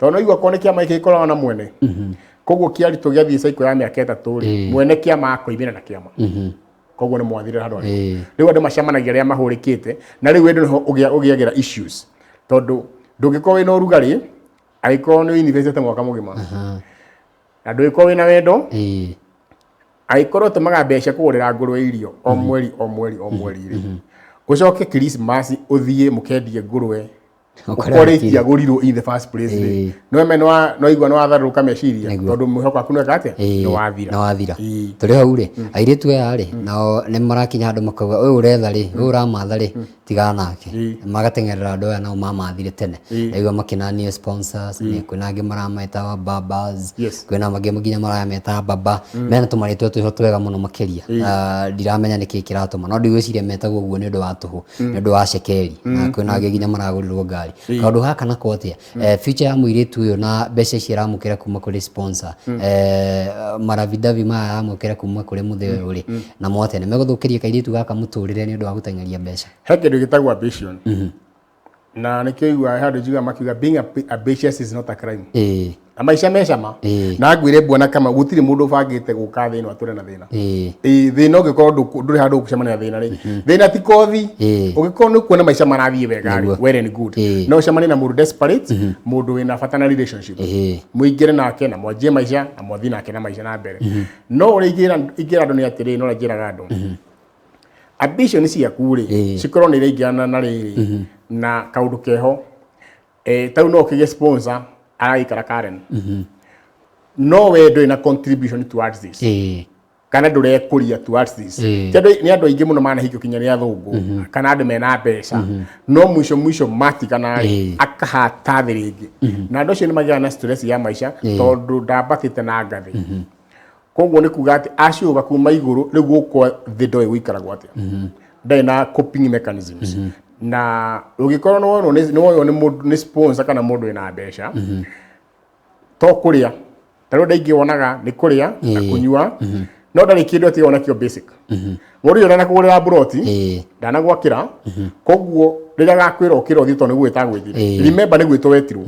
tondũ no igua korwo nĩ kĩama gĩkĩ gĩkoragwo na mwene. Koguo kĩaritũ gĩathiĩ cycle ya mĩaka 3 rĩ, mwene kĩama akoimĩra na kĩama, koguo nĩ mwathire handũ harĩa. Rĩu andũ macemanagia rĩrĩa mahũrĩkĩte, na rĩu wendo nĩho ũgĩagĩra issues, tondũ ndũngĩkorwo wĩna ũrugarĩ angĩkorwo nĩ investĩte mwaka mũgima, na ndũngĩkorwo wĩna wendo angĩkorwo ũtũmaga mbeca kũgũrĩra ngũrwe irio o mweri o mweri o mweri rĩ, ũcoke Christmas ũthiĩ mũkendie ngũrwe, Ũkore ũkore gũtirĩ. itiagũrirwo in the first place rĩ, no me no igua nĩ watharũrũka meciria, tondũ mwĩhoko waku nĩ weka atĩa? Nĩ wathira. Nĩ wathira. Tũrĩ hau rĩ, airĩtu aya rĩ, nao nĩ marakinya handũ makauga ũyũ ũretha rĩ, ũyũ ũramatha rĩ, tigana nake. Magateng'erera andũ aya nao mamathire tene. Ndaigua makĩnanio sponsors, nĩ kwĩna angĩ marameta wa babas, kwĩna angĩ nginya marameta baba, mena tũmarĩtwa twĩho twega mũno makĩria. Ah, ndiramenya nĩkĩ kĩratũma, no ndigwĩciria metagwo ũguo nĩ ũndũ wa tũhũ, nĩ ũndũ wa cekeri. Na kwĩna angĩ nginya maragũrĩrwo ngari. Kaũndũ gaka nako atĩa? Future ya mũirĩtu ũyũ na mbeca ici aramũkĩra kuma kũrĩ sponsor, marabidabi maya aramũkĩra kuma kũrĩ mũthee ũyũ rĩ, namo atĩa? Nĩ megũthũkĩria kairĩtu gaka mũtũrĩre nĩ ũndũ wa gũteng'eria mbeca? He kĩndũ gĩtagwo ambition, na nĩkĩo igua handũ njigaga makiuga being ambitious is not a crime. Na maica me cama. Na ngwĩre bwana kama gũtirĩ mũndũ ũbangĩte gũka thĩ ĩno atũre na thĩna. Ĩĩ, thĩna ũngĩkorwo ndũrĩ handũ ũgũcemania na thĩna rĩ, thĩna ti kothi. Ũngĩkorwo nĩ ũkuona maica marathiĩ wega rĩ, well and good. No ũcemanie na mũndũ desperate, mũndũ wĩna bata na relationship, mũingĩre nake na mwanjie maica na mwathiĩ nake na maica na mbere. No ũrĩa ingĩra andũ nĩ atĩrĩrĩ, no ũrĩa njĩraga andũ, ambition ciaku rĩ, cikorwo nĩ iraingĩrana na rĩrĩ na kaũndũ keho. Ta rĩu no ũkĩgĩe sponsor aragĩikara Karen, no we ndũrĩ na contribution towards this, kana ndũrekũria towards this. Ti nĩ andũ aingĩ mũno manahikio kinya nĩ athũngũ kana andũ mena mbeca, no mwisho mwisho matigana rĩ, akahata thĩ rĩngĩ, na andũ acio nĩ magĩaga na stress ya maica tondũ ndambatĩte na ngathĩ. Koguo nĩ kuga atĩ aciũga kuma igũrũ rĩu gũkwa thĩ ndoĩ gũikaragwo atĩa, ndarĩ na coping mechanisms. Na ũngĩkorwo nĩ woywo nĩ mũndũ, nĩ sponsor kana mũndũ wĩna mbeca, to kũrĩa, ta rĩu andũ aingĩ wonaga nĩ kũrĩa na kũnyua, no ndarĩ kĩndũ atigagwo nakĩo basic. Mũndũ ũyũ ndanakũgũrĩra mburoti, ndanagwakĩra, koguo rĩrĩa agakwĩra ũkĩra ũthiĩ tondũ nĩ gwĩta agwĩtire, remember nĩ gwĩtwo wetirwo.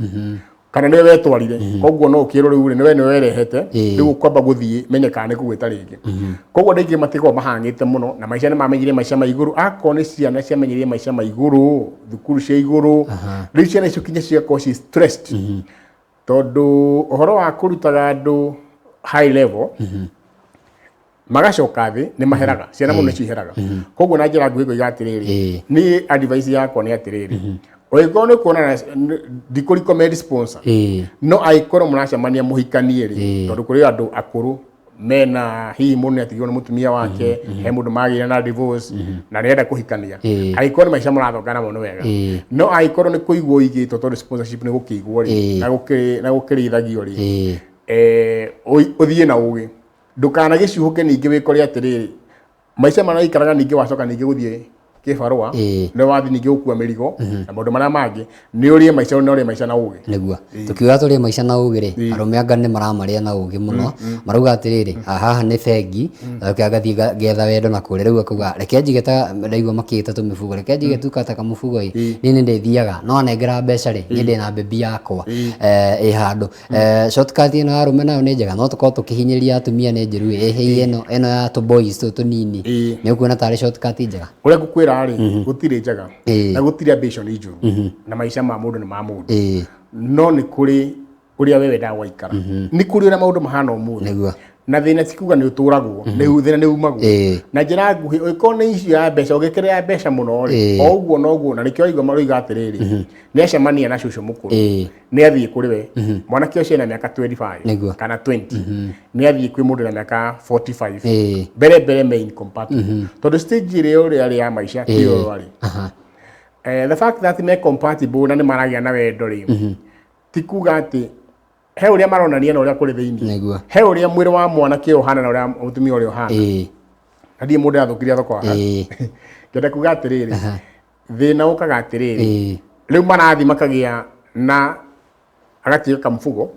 Kana nĩwe wetwarire, koguo no ũkĩrwo rĩu rĩ, nĩwe werehete. Rĩu ũkwamba gũthiĩ menye kana nĩ kũgwĩta rĩngĩ. Koguo andũ aingĩ matikoragwo mahang'ĩte mũno na maica, nĩ mamenyire maica ma igũrũ. Akorwo nĩ ciana ciamenyire maica ma igũrũ, thukuru cia igũrũ, rĩu ciana icio kinya cigakorwo ci stressed, tondũ ũhoro wa kũrutaga andũ high level magacoka thĩ nĩ maheraga ciana mũno, ciheraga. Koguo na njĩra nguhĩ ngoiga atĩrĩrĩ, niĩ advice yakwa nĩ atĩrĩrĩ, ũngĩkorwo nĩ kuona ndikũ recommend sponsor, no angĩkorwo mũracemania mũhikanie rĩ, tondũ kũrĩ andũ akũrũ mena hihi mũndũ nĩ atigirwo nĩ mũtumia wake, he mũndũ magĩire na divorce na nĩarenda kũhikania, angĩkorwo nĩ maica mũrathonga namo nĩ wega. No angĩkorwo nĩ kũigwo ũigĩtwo, tondũ sponsorship nĩ gũkĩigwo rĩ, na gũkĩrĩithagio rĩ, ũthiĩ na ũgĩ, ndũkanagĩcuhũke ningĩ wĩkore atĩrĩrĩ, maica marĩa ũikaraga, ningĩ wacoka ningĩ gũthiĩ kĩbarũa, nĩ wathiĩ ningĩ gũkua mĩrigo na maũndũ marĩa mangĩ, nĩ ũrĩe maica, na ũrĩe maica na ũgĩ. Nĩguo tukiuga tũrĩe maica na ũgĩ rĩ, arũme anga nĩ maramarĩa na ũgĩ mũno. Marauga atĩrĩrĩ, haha nĩ bengi, reke ngathiĩ ngetha wendo na kũrĩa. Rĩu akauga reke njige, ta ndaigua makĩĩta tũmĩbugo, reke njige tu ta kamũbugo ĩ, niĩ nĩ ndĩthiaga no anengera mbeca rĩ, niĩ ndĩna baby yakwa ĩ handũ. Shortcut ĩno ya arũme nayo nĩ njega, no tũkorwo tũkĩhinyĩrĩria atumia nĩ njũru ĩ. Ĩhĩ, ĩno ya tũ boys tũtũ tũnini, nĩ ũkuona tarĩ shortcut njega? Ũrĩa ngũkwĩra rĩ, gũtirĩ njega na gũtirĩ ambition njũru, na maica ma mũndũ nĩ ma mũndũ. No nĩ kũrĩ ũrĩa we wendaga gwaikara, nĩ kũrĩ ũrĩa maũndũ mahana ũmũthĩ. Na thĩna ti kuga nĩ ũtũragwo, nĩ thĩna nĩ umagwo. Na njĩra nguhĩ, ũngĩkorwo nĩ issue ya mbeca, ũngĩkĩrĩa ya mbeca mũno rĩ, o ũguo noguo. Na nĩkĩo waigua maroiga atĩrĩrĩ, nĩ acemania na cũcũ mũkũrũ, nĩ athiĩ kũrĩ we, mwanake ũcio ena mĩaka 25 kana 20, nĩ athiĩ kwĩ mũndũ na mĩaka 45, mbere mbere me incompatible, tondũ stage ĩrĩa ũrĩa arĩ ya maica ti ũyũ arĩ. The fact that me compatible na nĩ maragĩa na wendo rĩ, ti kuga atĩ he ũrĩa maronania na ũrĩa kũrĩ thĩinĩ. He ũrĩa mwĩrĩ wa mwanake ũhana na ũrĩa mũtumia ũrĩa ũhana. Na ndiĩ mũndũ yathũkirie thoko haha. Ngenda kuga atĩrĩrĩ, thĩna ũkaga atĩrĩrĩ, rĩu marathiĩ makagĩa na agatiga kamũbugo.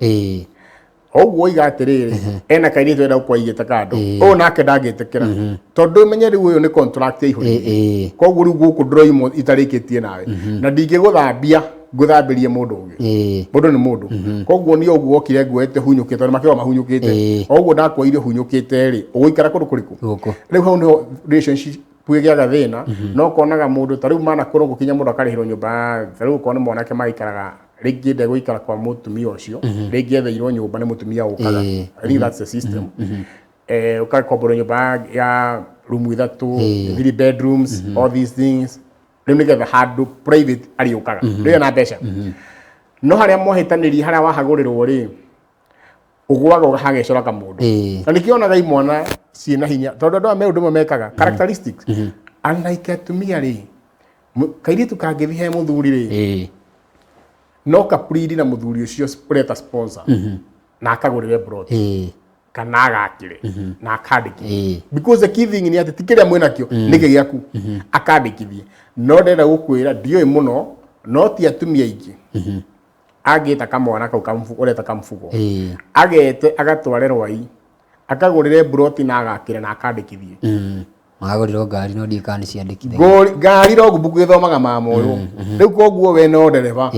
O ũguo oiga atĩrĩrĩ, ena kairĩtu enda gũkorwo aigĩte kando, ũyũ nake ndangĩtĩkĩra, tondũ ũmenye rĩu ũyũ nĩ contract yaihũrĩtie. Koguo rĩu gũkũ ndĩroimwo itarĩkĩtie nawe, na ndingĩgũthambia ngũthambĩrie mũndũ ũngĩ. Mũndũ nĩ mũndũ. Koguo niĩ ũguo okire nguoete hunyũkĩte, tondũ makĩoga mahunyũkĩte. O ũguo ndakuoire hunyũkĩte rĩ, ũgũikara kũndũ kũrĩkũ? Gũkũ. Rĩu hau nĩho relationship ĩgĩaga thĩna. No ũkonaga mũndũ ta rĩu manakũrũ gũkinya mũndũ akarĩhĩrwo nyũmba ta rĩu, ũkorwo nĩ mwanake magĩikaraga, rĩngĩ ndegũikara kwa mũtumia ũcio, rĩngĩ etheirwo nyũmba nĩ mũtumia ũkaga. I think that's the system. Ũgakomborwo nyũmba ya rumu ithatũ, three bedrooms, all these things, rĩu nĩgetha handũ private arĩũkaga rĩu ena mbeca. No harĩa mwahĩtanĩria, harĩa wahagũrĩrwo rĩ, ũgũaga hagecora kamũndũ. Na nĩkĩo onaga imwana ciĩna hinya, tondũ andũ aya me ũndũ ũmwe mekaga characteristics, unlike atumia rĩ, kairĩtu kangĩthiĩ he mũthuri rĩ, no kapuridi na mũthuri ũcio ũreta sponsor na akagũrĩre plot kana agakĩre na akandĩkithie, because the key thing nĩ atĩ ti kĩrĩa mwĩnakĩo nĩkĩ gĩaku, akandĩkithie. No ndĩrenda gũkwĩra, ndiũĩ mũno, no ti atumia aingĩ angĩta kamwana kau ũreta kamũbugo, agete agatware rwai, akagũrĩre mburoti na agakĩre na akandĩkithie. Magagũrĩrwo ngari, no ndiũĩ kana nĩ ciandĩkithagio. Ngari logbook ĩthomaga mama ũyũ rĩu, koguo we no ndereba.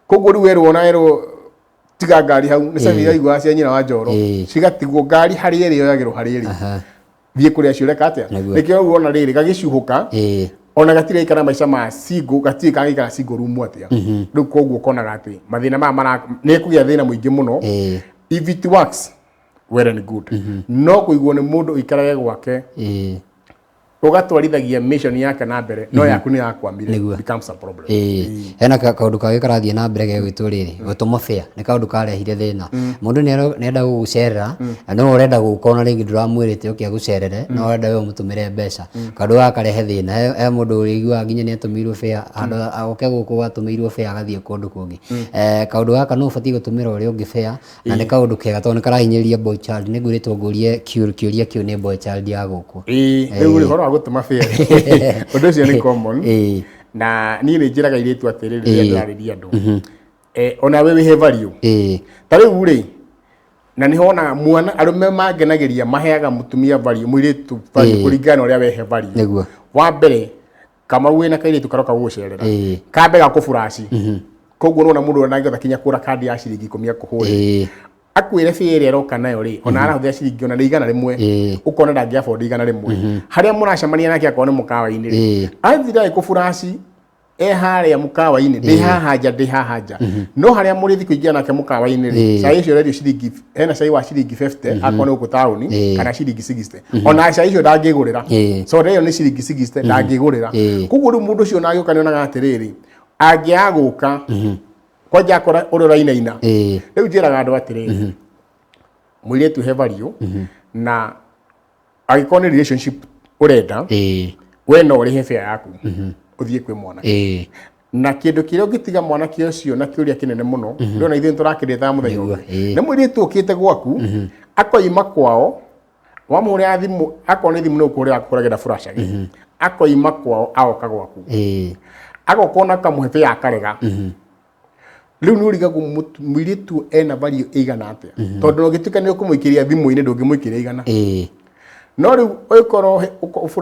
Koguo rĩu werwo na werwo tiga ngari hau nĩ cabi iraigua cia nyina wa njoro, cigatigwo ngari harĩa ĩrĩ, yoyagĩrwo harĩa ĩrĩ. Thiĩ kũrĩa acio ũreka atĩa? Nĩkĩo rĩu wona rĩrĩ gagĩcuhũka, ona gatirĩ gaikara maica ma single, gatirĩ kangĩikara single room atĩa rĩu. Koguo ũkonaga atĩ mathĩna maya mara nĩ kũgĩa thĩna mũingĩ mũno. If it works, well and good, no kũigwo nĩ mũndũ ũikarage gwake, ũgatwarithagia mission yake na mbere, no yaku nĩ yakwamire, becomes a problem. Hena kaũndũ kangĩ karathiĩ na mbere gegwĩtwo rĩrĩ, gũtũma fare. Nĩ kaũndũ karehire thĩna. Mũndũ nĩ arenda gũgũcerera, na no ũrenda gũka, ona rĩngĩ ndũramwĩrĩte oke agũcerere, no ũrenda we ũmũtũmĩre mbeca. Kaũndũ gaka karehe thĩna. He mũndũ ũrĩiguaga nginya nĩ atũmĩirwo fare handũ oke gũkũ, atũmĩirwo fare agathiĩ kũndũ kũngĩ. Kaũndũ gaka no ũbatiĩ gũtũmĩra ũrĩa ũngĩ fare, na nĩ kaũndũ kega tondũ nĩ karahinyĩrĩria boy child. Nĩ ngwĩrĩtwo ngũrie kĩũria kĩu nĩ boy child ya gũkũ. Ĩĩ, rĩu rĩ, ũhoro wa gũtũma fare, ũndũ ũcio nĩ common. Na niĩ nĩ njĩraga airĩtu atĩrĩrĩ, rĩrĩa ndĩrarĩria andũ, ona we wĩhe value. Ta rĩu rĩ, na nĩ honaga mwana arũme mangenagĩria maheaga mũtumia value, mũirĩtu value, kũringana na ũrĩa wehe value. Wa mbere, Kamau wĩna kairĩtu karoka gũgũcerera, kambe gakũburaci. Koguo nona mũndũ ũrĩa ndangĩhota kinya kũgũra kandi ya ciringi 10 akũhũre. Akwĩre bĩa ĩrĩa aroka nayo rĩ, ona arahũthĩra ciringi ona nĩ 100, ũkona ndangĩ afford 100. Harĩa mũracemania nake akorwo nĩ mũkawa-inĩ rĩ, athire agĩkũburaci e harĩa mũkawa-inĩ, ndĩ haha nja, ndĩ haha nja, no harĩa mũrĩthi kũingĩra nake mũkawa-inĩ rĩ, cai ũcio ũrendio ciringi, hena cai wa ciringi 50 akorwo nĩ gũkũ taũni, kana ciringi 60. Ona cai ũcio ndangĩgũrĩra, soda ĩyo nĩ ciringi 60, ndangĩgũrĩra. Koguo rĩu mũndũ ũcio ona agĩũka nĩ onaga atĩrĩrĩ, angĩaga gũka kwanja akora ũrĩa ũrainaina. Rĩu njĩraga andũ atĩrĩrĩ, mũirĩtu he value, na angĩkorwo nĩ relationship ũrenda, we no ũrĩhe fare yaku ũthiĩ kwĩ mwanake. Na kĩndũ kĩrĩa ũngĩtiga mwanake ũcio na kĩũria kĩnene mũno, ndĩrona ithuĩ nĩtũrakĩrĩtaga mũthenya ũngĩ. Nĩ mũirĩtu ũkĩte gwaku, akoima kwao, wamũhũrĩra thimũ, akorwo nĩ thimũ nĩ ũkũhũrĩra akũhũragĩra furacagi, akoima kwao agoka gwaku, agoka ona ũkamũhe fare akarega. Rĩu nĩ ũrigagwo mũirĩtu ena value ĩigana atĩa, tondũ ũngĩtuĩka nĩ ũkũmũikĩria thimũ-inĩ ndũngĩmũikĩria 100. No rĩu ũngĩkorwo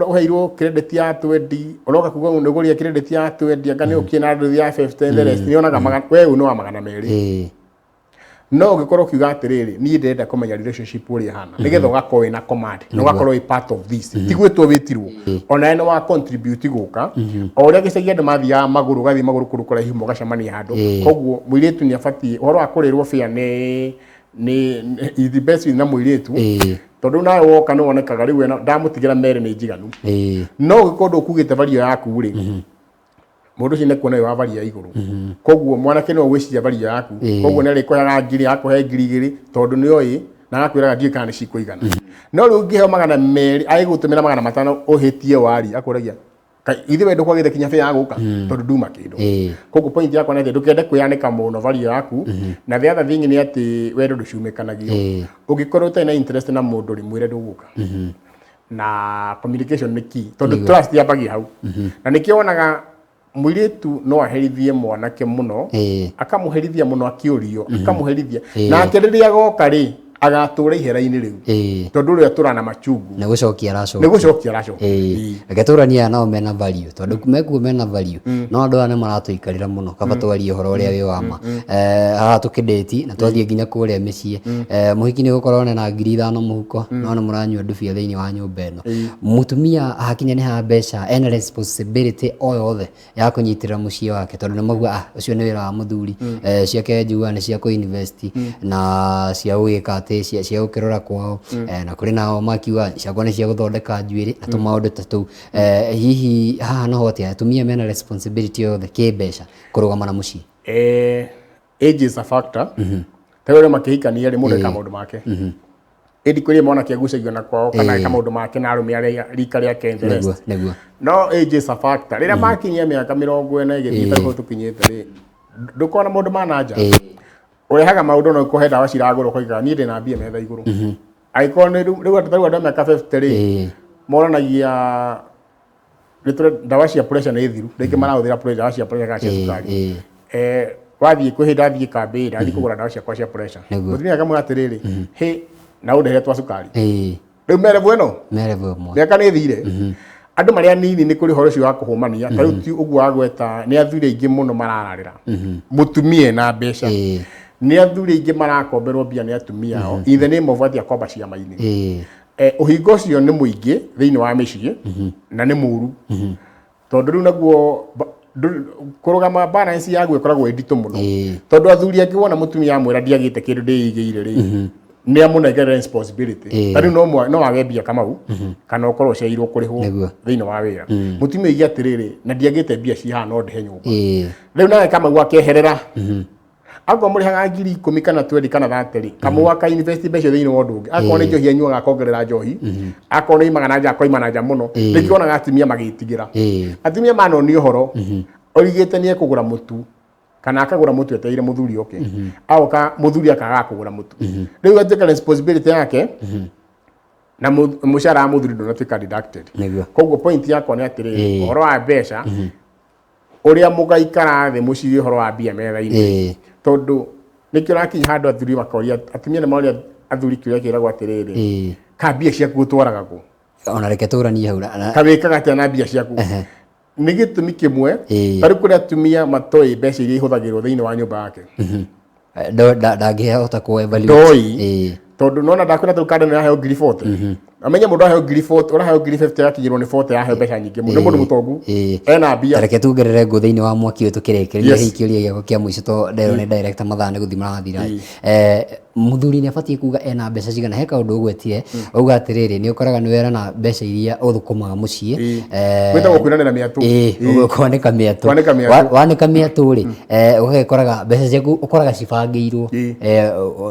ũheirwo credit ya 20, ũroka kuga nĩ ũgũrire credit ya 20, anga nĩ ũkire na nduthi ya 50, the rest nĩ onaga we ũyũ nĩ wa 200. No ũngĩkorwo ũkiuga atĩrĩrĩ, niĩ ndĩrenda kũmenya relationship ũrĩa ĩhana, nĩgetha ũgakorwo wĩna command na ũgakorwo wĩ part of this, ti gwĩtwo wĩtirwo, ona we nĩ wa contribute gũka. O ũrĩa gĩcagi andũ mathiaga magũrũ, ũgathiĩ magũrũ kũndũ kũraihu mũgacemania handũ. Koguo mũirĩtu nĩ abatiĩ ũhoro wa kũrĩrwo fare nĩ is the best na mũirĩtu, tondũ nawe woka nĩ wonekaga rĩu wena ndamũtigĩra merĩ nĩ njiganu. No ũngĩkorwo ndũkugĩte value yaku rĩ, mũndũ ũcio nĩ kuona wĩ wa value ya igũrũ. Koguo mwanake nĩwe ũgwĩciria value yaku. Koguo nĩ arĩkũheaga 1000, akũhe 2000, tondũ nĩ oĩ na agakwĩraga ndiũĩ kana nĩ cikũigana. No rĩu ũngĩheo 200, agĩgũtũmĩra 500 ũhĩtie wari, akũragia ithe we ndũkwagĩte kinya fare ya gũka, tondũ nduma kĩndũ. Koguo point yakwa nĩ atĩ ndũkende kwĩyanĩka mũno value yaku. Na the other thing nĩ atĩ wendo ndũcumĩkanagio. Ũngĩkorwo ũtarĩ na interest na mũndũ rĩ, mwĩre ndũgũka. Na communication nĩ key, tondũ trust yambagia hau. Na nĩkĩo wonaga mũirĩtu no aherithie mwanake mũno, akamũherithia mũno akĩũrio, akamũherithia, nake rĩrĩa agoka rĩ, agatũra ihera-inĩ rĩu, tondũ ũrĩa atũra na machungu. Nĩ gũcokia aracokia. Nĩ gũcokia aracokia. Reke tũranie aya nao mena value, tondũ mekuo mena value, no andũ aya nĩ maratũikarĩra mũno. Kaba twarie ũhoro ũrĩa wĩ wa ma. Haha tũkĩndĩti na twathiĩ nginya kũrĩa mĩciĩ, mũhiki nĩ gũkorwo na 5,000 mũhuko, no nĩ mũranyua ndubia thĩinĩ wa nyũmba ĩno. Mũtumia hakinya nĩ ha mbeca, ena responsibility o yothe ya kũnyitĩrĩra mũciĩ wake, tondũ nĩ mauga ũcio nĩ wĩra wa mũthuri, ciake njiguaga nĩ cia kũ-invest na cia gũgĩka atĩ cia gũkĩrora kwao, na kũrĩ nao makiuga ciakwa nĩ cia gũthondeka njuĩrĩ na tũmaũndũ ta tũu. Hihi haha noho atĩa, atumia mena responsibility yothe kĩmbeca kũrũgama na mũciĩ? Age is a factor. Ta rĩu arĩa makĩhikania rĩ, mũndũ eka maũndũ make, ĩndi kwĩrĩ mwanake agucagio na kwao kana eka maũndũ make na arũme arĩa rika rĩake and the rest. Nĩguo. No age is a factor. Rĩrĩa makinyia mĩaka 40 ĩgĩthiĩ, ta rĩu tũkinyĩte rĩ, ndũkona maũndũ ma na nja, ũrehaga maũndũ no ũkũhe ndawa ciragũrwo, ũkoiga niĩ ndĩna mbia metha igũrũ. Angĩkorwo nĩ rĩu andũ a mĩaka 50 rĩ, moranagia ndawa cia pressure nĩ thiru, rĩngĩ marahũthĩra pressure, ndawa cia pressure kana cia cukari. Wathiĩ kwĩ hĩndĩ ndathiĩ kambĩ, ndathiĩ kũgũra ndawa ciakwa cia pressure, mũtumia akamwĩra atĩrĩrĩ, hĩ na ũndehere twa cukari. Rĩu merebu ĩno merebu ĩmwe. Mĩaka nĩ ĩthire, andũ marĩa anini nĩ kũrĩ ũhoro ũcio wa kũhũmania. Ta rĩu ti ũguo wagweta, nĩ athuri aingĩ mũno marararĩra mũtumia ena mbeca. Nĩ athuri aingĩ marakomberwo mbia nĩ atumia ao in the name of atĩ akomba ciama-inĩ. Ũhinga ũcio nĩ mũingĩ thĩinĩ wa mĩciĩ na nĩ mũru, tondũ rĩu naguo kũrũgama balance yaguo ĩkoragwo ĩ nditũ mũno, tondũ athuri angĩ wona mũtumia amwĩra ndiagĩte kĩndũ ndĩigĩire rĩ, nĩ amũnengere responsibility. Ta rĩu no wage mbia Kamau, kana ũkorwo ũcereirwo kũrĩhwo thĩinĩ wa wĩra, mũtumia oige atĩrĩrĩ, na ndiagĩte mbia ci haha, no ndĩhe nyũmba. Rĩu nawe Kamau akeherera, akorwo mũrĩhaga 10,000 kana 20 kana 30 rĩ, Kamau aka invest mbeca thĩinĩ wa ũndũ ũngĩ. Akorwo nĩ njohi anyuaga, akongerera njohi. Akorwo nĩ imaga na nja, akoima na nja mũno. Nĩkĩo wonaga atumia magĩtigĩra. Atumia manonio ũhoro oigĩte nĩ ekũgũra mũtu, kana akagũra mũtu etereire mũthuri oke, agoka mũthuri akaga kũgũra mũtu, rĩu atuĩka responsibility yake, na mũcara wa mũthuri ndũnatuĩka deducted. Koguo point yakwa nĩ atĩrĩrĩ, ũhoro wa mbeca, ũrĩa mũgaikara thĩ mũcirie ũhoro wa mbia metha-inĩ, tondũ nĩkĩo ũrakinya handũ athuri makoria, atumia nĩ moria athuri kĩũria kĩragwo atĩrĩrĩ, ka mbia ciaku ũtwaraga kũ? Ona reke tũranie hau Kawĩkaga atĩa na mbia ciaku? Nĩ gĩtũmi kĩmwe. Ta rĩu kũrĩ atumia matoĩ mbeca iria ihũthagĩrwo thĩinĩ wa nyũmba yake. Ndangĩhota kũ evaluate. Ndoi. Tondũ nona ndakwĩra tũ kanda nĩ yaheo ngiri 40. Amenye mũndũ aheo ngiri 40, ũraheo ngiri 50 agakinyĩrwo nĩ 40, yaheo mbeca nyingĩ mũno. Nĩ mũndũ mũtongu. Ena mbia. Reke tuongerere ngũ thĩinĩ wa mwaki ũyũ tũkĩrĩkĩrĩria hihi kĩũria gĩakwa kĩa mũico to nderwo nĩ director mathaa nĩ gũthiĩ marathira. Mũthuri nĩ abatiĩ kuga ena mbeca cigana? He kaũndũ ũgwetire wauga atĩrĩrĩ, nĩ ũkoraga nĩ werana mbeca iria ũthũkũmaga mũciĩ. Gwĩtagwo kwĩranĩra mĩatũ. Kwanĩka mĩatũ. Kwanĩka mĩatũ. Wanĩka mĩatũ rĩ, ũgagĩkoraga mbeca ciaku ũkoraga cibangĩirwo.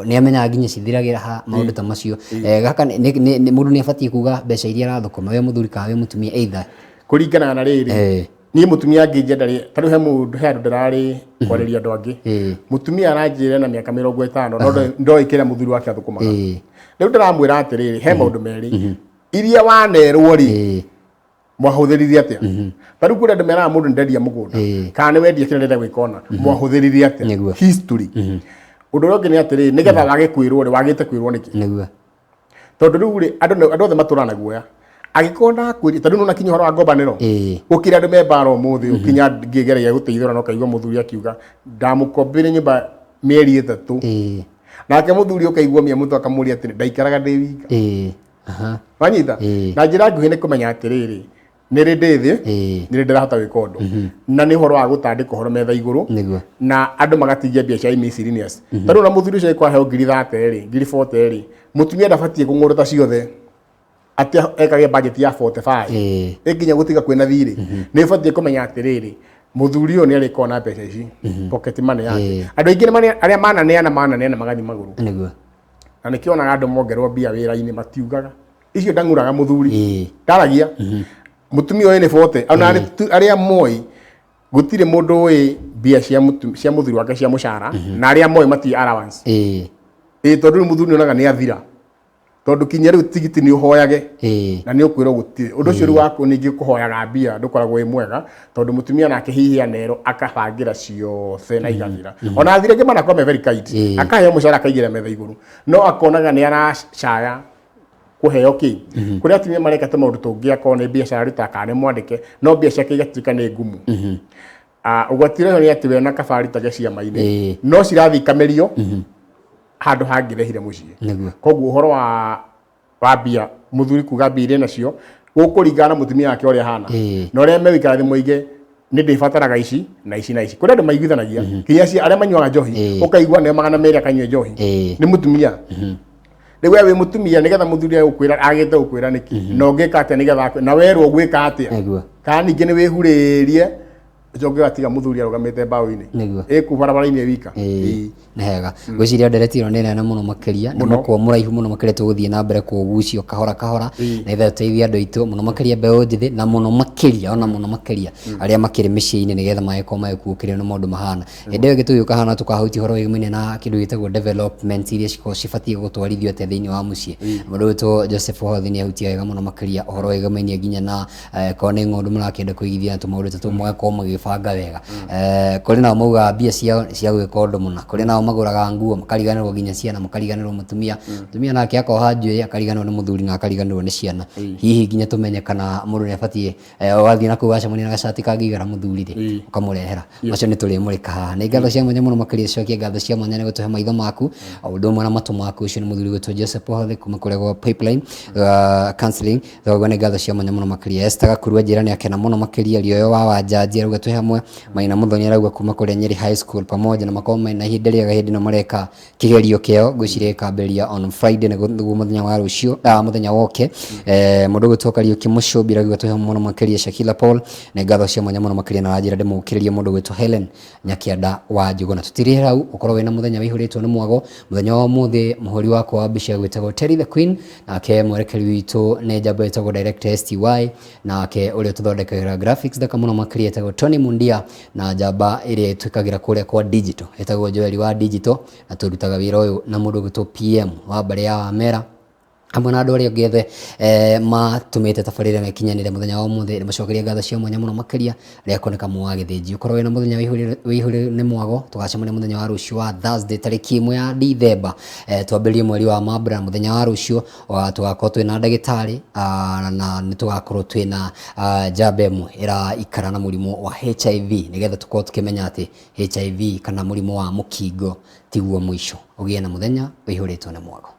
Nĩ amenyaga nginya cithiragĩra ha, maũndũ ta macio. Gaka mũndũ nĩ abatiĩ kuga mbeca iria arathũkũma, wĩ mũthuri kana wĩ mũtumia, either. Kũringanaga na rĩrĩ, niĩ mũtumia angĩnjenda rĩ, ta rĩu he mũndũ, he andũ ndĩrarĩ kwarĩria andũ angĩ. Mũtumia aranjĩra ena mĩaka 50 no ndoĩ kĩrĩa mũthuri wake athũkũmaga. Rĩu ndĩramwĩra atĩrĩrĩ, he maũndũ merĩ. Iria wanerwo rĩ, mwahũthĩrire atĩa? Ta rĩu kũrĩ andũ meraga mũndũ nĩ ndendia mũgũnda, kana nĩ wendia kĩrĩa ndĩrenda gwĩka ona, mwahũthĩrire atĩa? History. Ũndũ ũrĩa ũngĩ nĩ atĩrĩrĩ, nĩgetha wage kwĩrwo rĩ, wagĩte kwĩrwo nĩkĩ? Tondũ rĩu rĩ, andũ othe matũraga na guoya. Angĩkorwo ndakwĩrire, ta rĩu nĩwona kinya ũhoro wa ngombanĩro, gũkĩra andũ me mbara ũmũthĩ, kinya ngĩgeragia gũteithũra na ũkaigua mũthuri akiuga, ndamũkombeire nyũmba mĩeri 3. Nake mũthuri ũkaigua mĩa mũtwe akamũria atĩrĩ, ndaikaraga ndĩ wika. Wanyita? Na njĩra nguhĩ nĩ kũmenya atĩrĩrĩ, nĩ rĩ ndĩ thĩ, nĩ rĩ ndĩrahota gwĩka ũndũ. Na nĩ ũhoro wa gũtandĩka ũhoro metha igũrũ, na andũ magatigia mbia cia miscellaneous. Ta rĩu ona mũthuri ũcio angĩkorwo aheo ngiri 30 rĩ, ngiri 40 rĩ, mũtumia ndabatiĩ kũng'ũrũta ciothe atĩ ekage budget ya 45. Ĩnginya gũtiga kwĩna thirĩ. Nĩ ũbatiĩ kũmenya atĩrĩrĩ, mũthuri ũyũ nĩ arĩkorwo na mbeca ici, pocket money yake. Andũ aingĩ arĩa mananeana magathiĩ magũrũ. Na nĩkĩo onaga andũ mongerwo mbia wĩra-inĩ matiugaga. Icio ndang'uraga mũthuri. Ndaragia. Mũtumia ũyũ nĩ 40. Ona arĩa moĩ gũtirĩ mũndũ ũĩ mbia cia mũthuri wake cia mũcara, na arĩa moĩ matiĩ allowance. Tondũ rĩu mũthuri nĩonaga nĩ athira. Tondũ kinya rĩu tigiti nĩ ũhoyage. Na nĩ ũkwĩrwo gũtirĩ. Ũndũ ũcio rĩu waku ningĩ kũhoyaga mbia ndũkoragwo wĩ mwega, tondũ mũtumia nake hihi anerwo akabangĩra ciothe na igathira. Ona athire angĩ manakorwo me very kind. Akaheo mũcara akaigĩra metha igũrũ. No akonaga nĩ aracaya kũheo kĩ. Kũrĩ atumia mareka tũmaũndũ tũngĩ akorwo nĩ biacara arutaga kana nĩ mwandĩke, no mbia ciake igatuĩka nĩ ngumu. Ũgwati ũrĩa nĩ atĩ we na kaba arutage ciama-inĩ, no cirathiĩ ikamerio handũ hangĩrehire mũciĩ. Koguo ũhoro wa mbia, mũthuri kuga mbia iria nacio, gũkũringana na mũtumia wake ũrĩa ahana. Na ũrĩa megũikara thĩ moige nĩ ndĩbataraga ici na ici na ici. Kũrĩ andũ maiguithanagia, nginya arĩa manyuaga njohi, ũkaigua nĩo 200 akanyua njohi. Nĩ mũtumia. Rĩu we wĩ mũtumia nĩgetha mũthuri agũkwĩra agĩte gũkwĩra nĩkĩ, na ũngĩka atĩa nĩgetha akwĩre, na werwo ũgwĩka atĩa. Kana ningĩ nĩ wĩhurĩrie ũcoke ũgatiga mũthuri arũgamĩte mbaũ-inĩ. Ĩkũ barabara-inĩ wika. Nĩ hega. Ngwĩciria ndereti ĩno nĩ nene mũno makĩria, nĩ mũkwa mũraihu mũno makĩria tũgũthiĩ na mbere kũũgucio kahora kahora, nĩgetha tũteithie andũ aitũ mũno makĩria mbeũ njĩthĩ, na mũno makĩria ona mũno makĩria arĩa makĩrĩ mĩciĩ-inĩ, nĩgetha magĩkorwo magĩkuũkĩrio nĩ maũndũ mahana. Hĩndĩ ĩyo ĩngĩ tũgĩũka haha no tũkahutia ũhoro wĩgiĩ na kĩndũ gĩtagwo development iria cikoragwo cibatiĩ gũtwarithio atĩa thĩinĩ wa mũciĩ. Mũndũ ũgwĩtwo Joseph Hothi nĩ ahutia wega mũno makĩria ũhoro wĩgamaine nginya na korwo nĩ ng'ondu mũrakĩenda kũigithia na tũmaũndũ ta tũu mũgakorwo mũgĩbanga wega. Kũrĩ nao maugaga mbia ciao cia gwĩka ũndũ mũna, kũrĩ nao magũraga nguo makariganĩrwo nginya ciana, makariganĩrwo mũtumia, mũtumia nake akoha njuĩrĩ akariganĩrwo nĩ mũthuri na akariganĩrwo nĩ ciana. Hihi nginya tũmenye kana mũndũ nĩ abatiĩ ũgathiĩ na kũu wacemania na gacati kangĩigana mũthuri rĩ, ũkamũrehera. Macio nĩ tũrĩmũrĩka haha. Nĩ ngatho cia mwanya mũno makĩria, cokia ngatho cia mwanya nĩ gũtũhe maitho maku o ũndũ ũmwe na matũ maku. Ũcio nĩ mũthuri ũgwĩtwo Joseph Hothi kuma kũrĩa gwa Pipeline Counseling. Thoguo nĩ ngatho cia mwanya mũno makĩria. Esther Gakurua njĩra nĩ akena mũno makĩria. Rioyo wa Wanjanji arauga twĩ hamwe. Maina Muthoni arauga kuma kũrĩa Nyeri High School pamoja na makorwo mena ihinda rĩega hĩndĩ ĩno mareka kĩgerio kĩao. Ngwĩciria gĩkambĩrĩria on Friday nĩguo mũthenya wa rũciũ, mũthenya woke. Mũndũ ũgwĩtwo Kariũki Mũcũmbi arauga twĩ hamwe mũno makĩria. Shakila Paul nĩ ngatho cia mwanya mũno makĩria na aranjĩra ndĩmũkĩrĩrie mũndũ ũgwĩtwo Helen Nyakĩanda wa Njũgũna. Tũtirĩ hau, ũkorwo wĩna mũthenya wĩihũrĩtwo nĩ mwago. Mũthenya wa ũmũthĩ mũhũri wakwa wa mbica gwĩtagwo Terry the Queen, nake mwerekeri witũ nĩ njamba ĩtagwo Director STY, nake ũrĩa ũtũthondekagĩra graphics thaka mũno makĩria ĩtagwo Tony Mundia, na njamba ĩrĩa ĩtwĩkagĩra kũrĩa kwa digital ĩtagwo Joel wa digital, na tũrutaga wĩra ũyũ na mũndũ ũgwĩtwo PM wa mbarĩ ya Wamera. Hamwe na andũ arĩa angĩ othe matũmĩte tabarĩra ĩno ĩkinyanĩre mũthenya wa ũmũthĩ, ndĩmacokerie ngatho cia mwanya mũno makĩria rĩakwa nĩ Kamau wa Gĩthĩnji. Ũkorwo wĩna mũthenya wĩihũrĩrwo nĩ mwago, tũgacemania mũthenya wa rũciũ wa Thursday tarĩki ĩmwe ya Dithemba, twambĩrĩrie mweri wa Mambura. Mũthenya wa rũciũ tũgakorwo twĩna ndagĩtarĩ na nĩ tũgakorwo twĩna njamba ĩmwe ĩraikara na mũrimũ wa HIV, nĩgetha tũkorwo tũkĩmenya atĩ HIV kana mũrimũ wa mũkingo tiguo mũico. Ũgĩe na mũthenya ũihũrĩtwo nĩ mwago.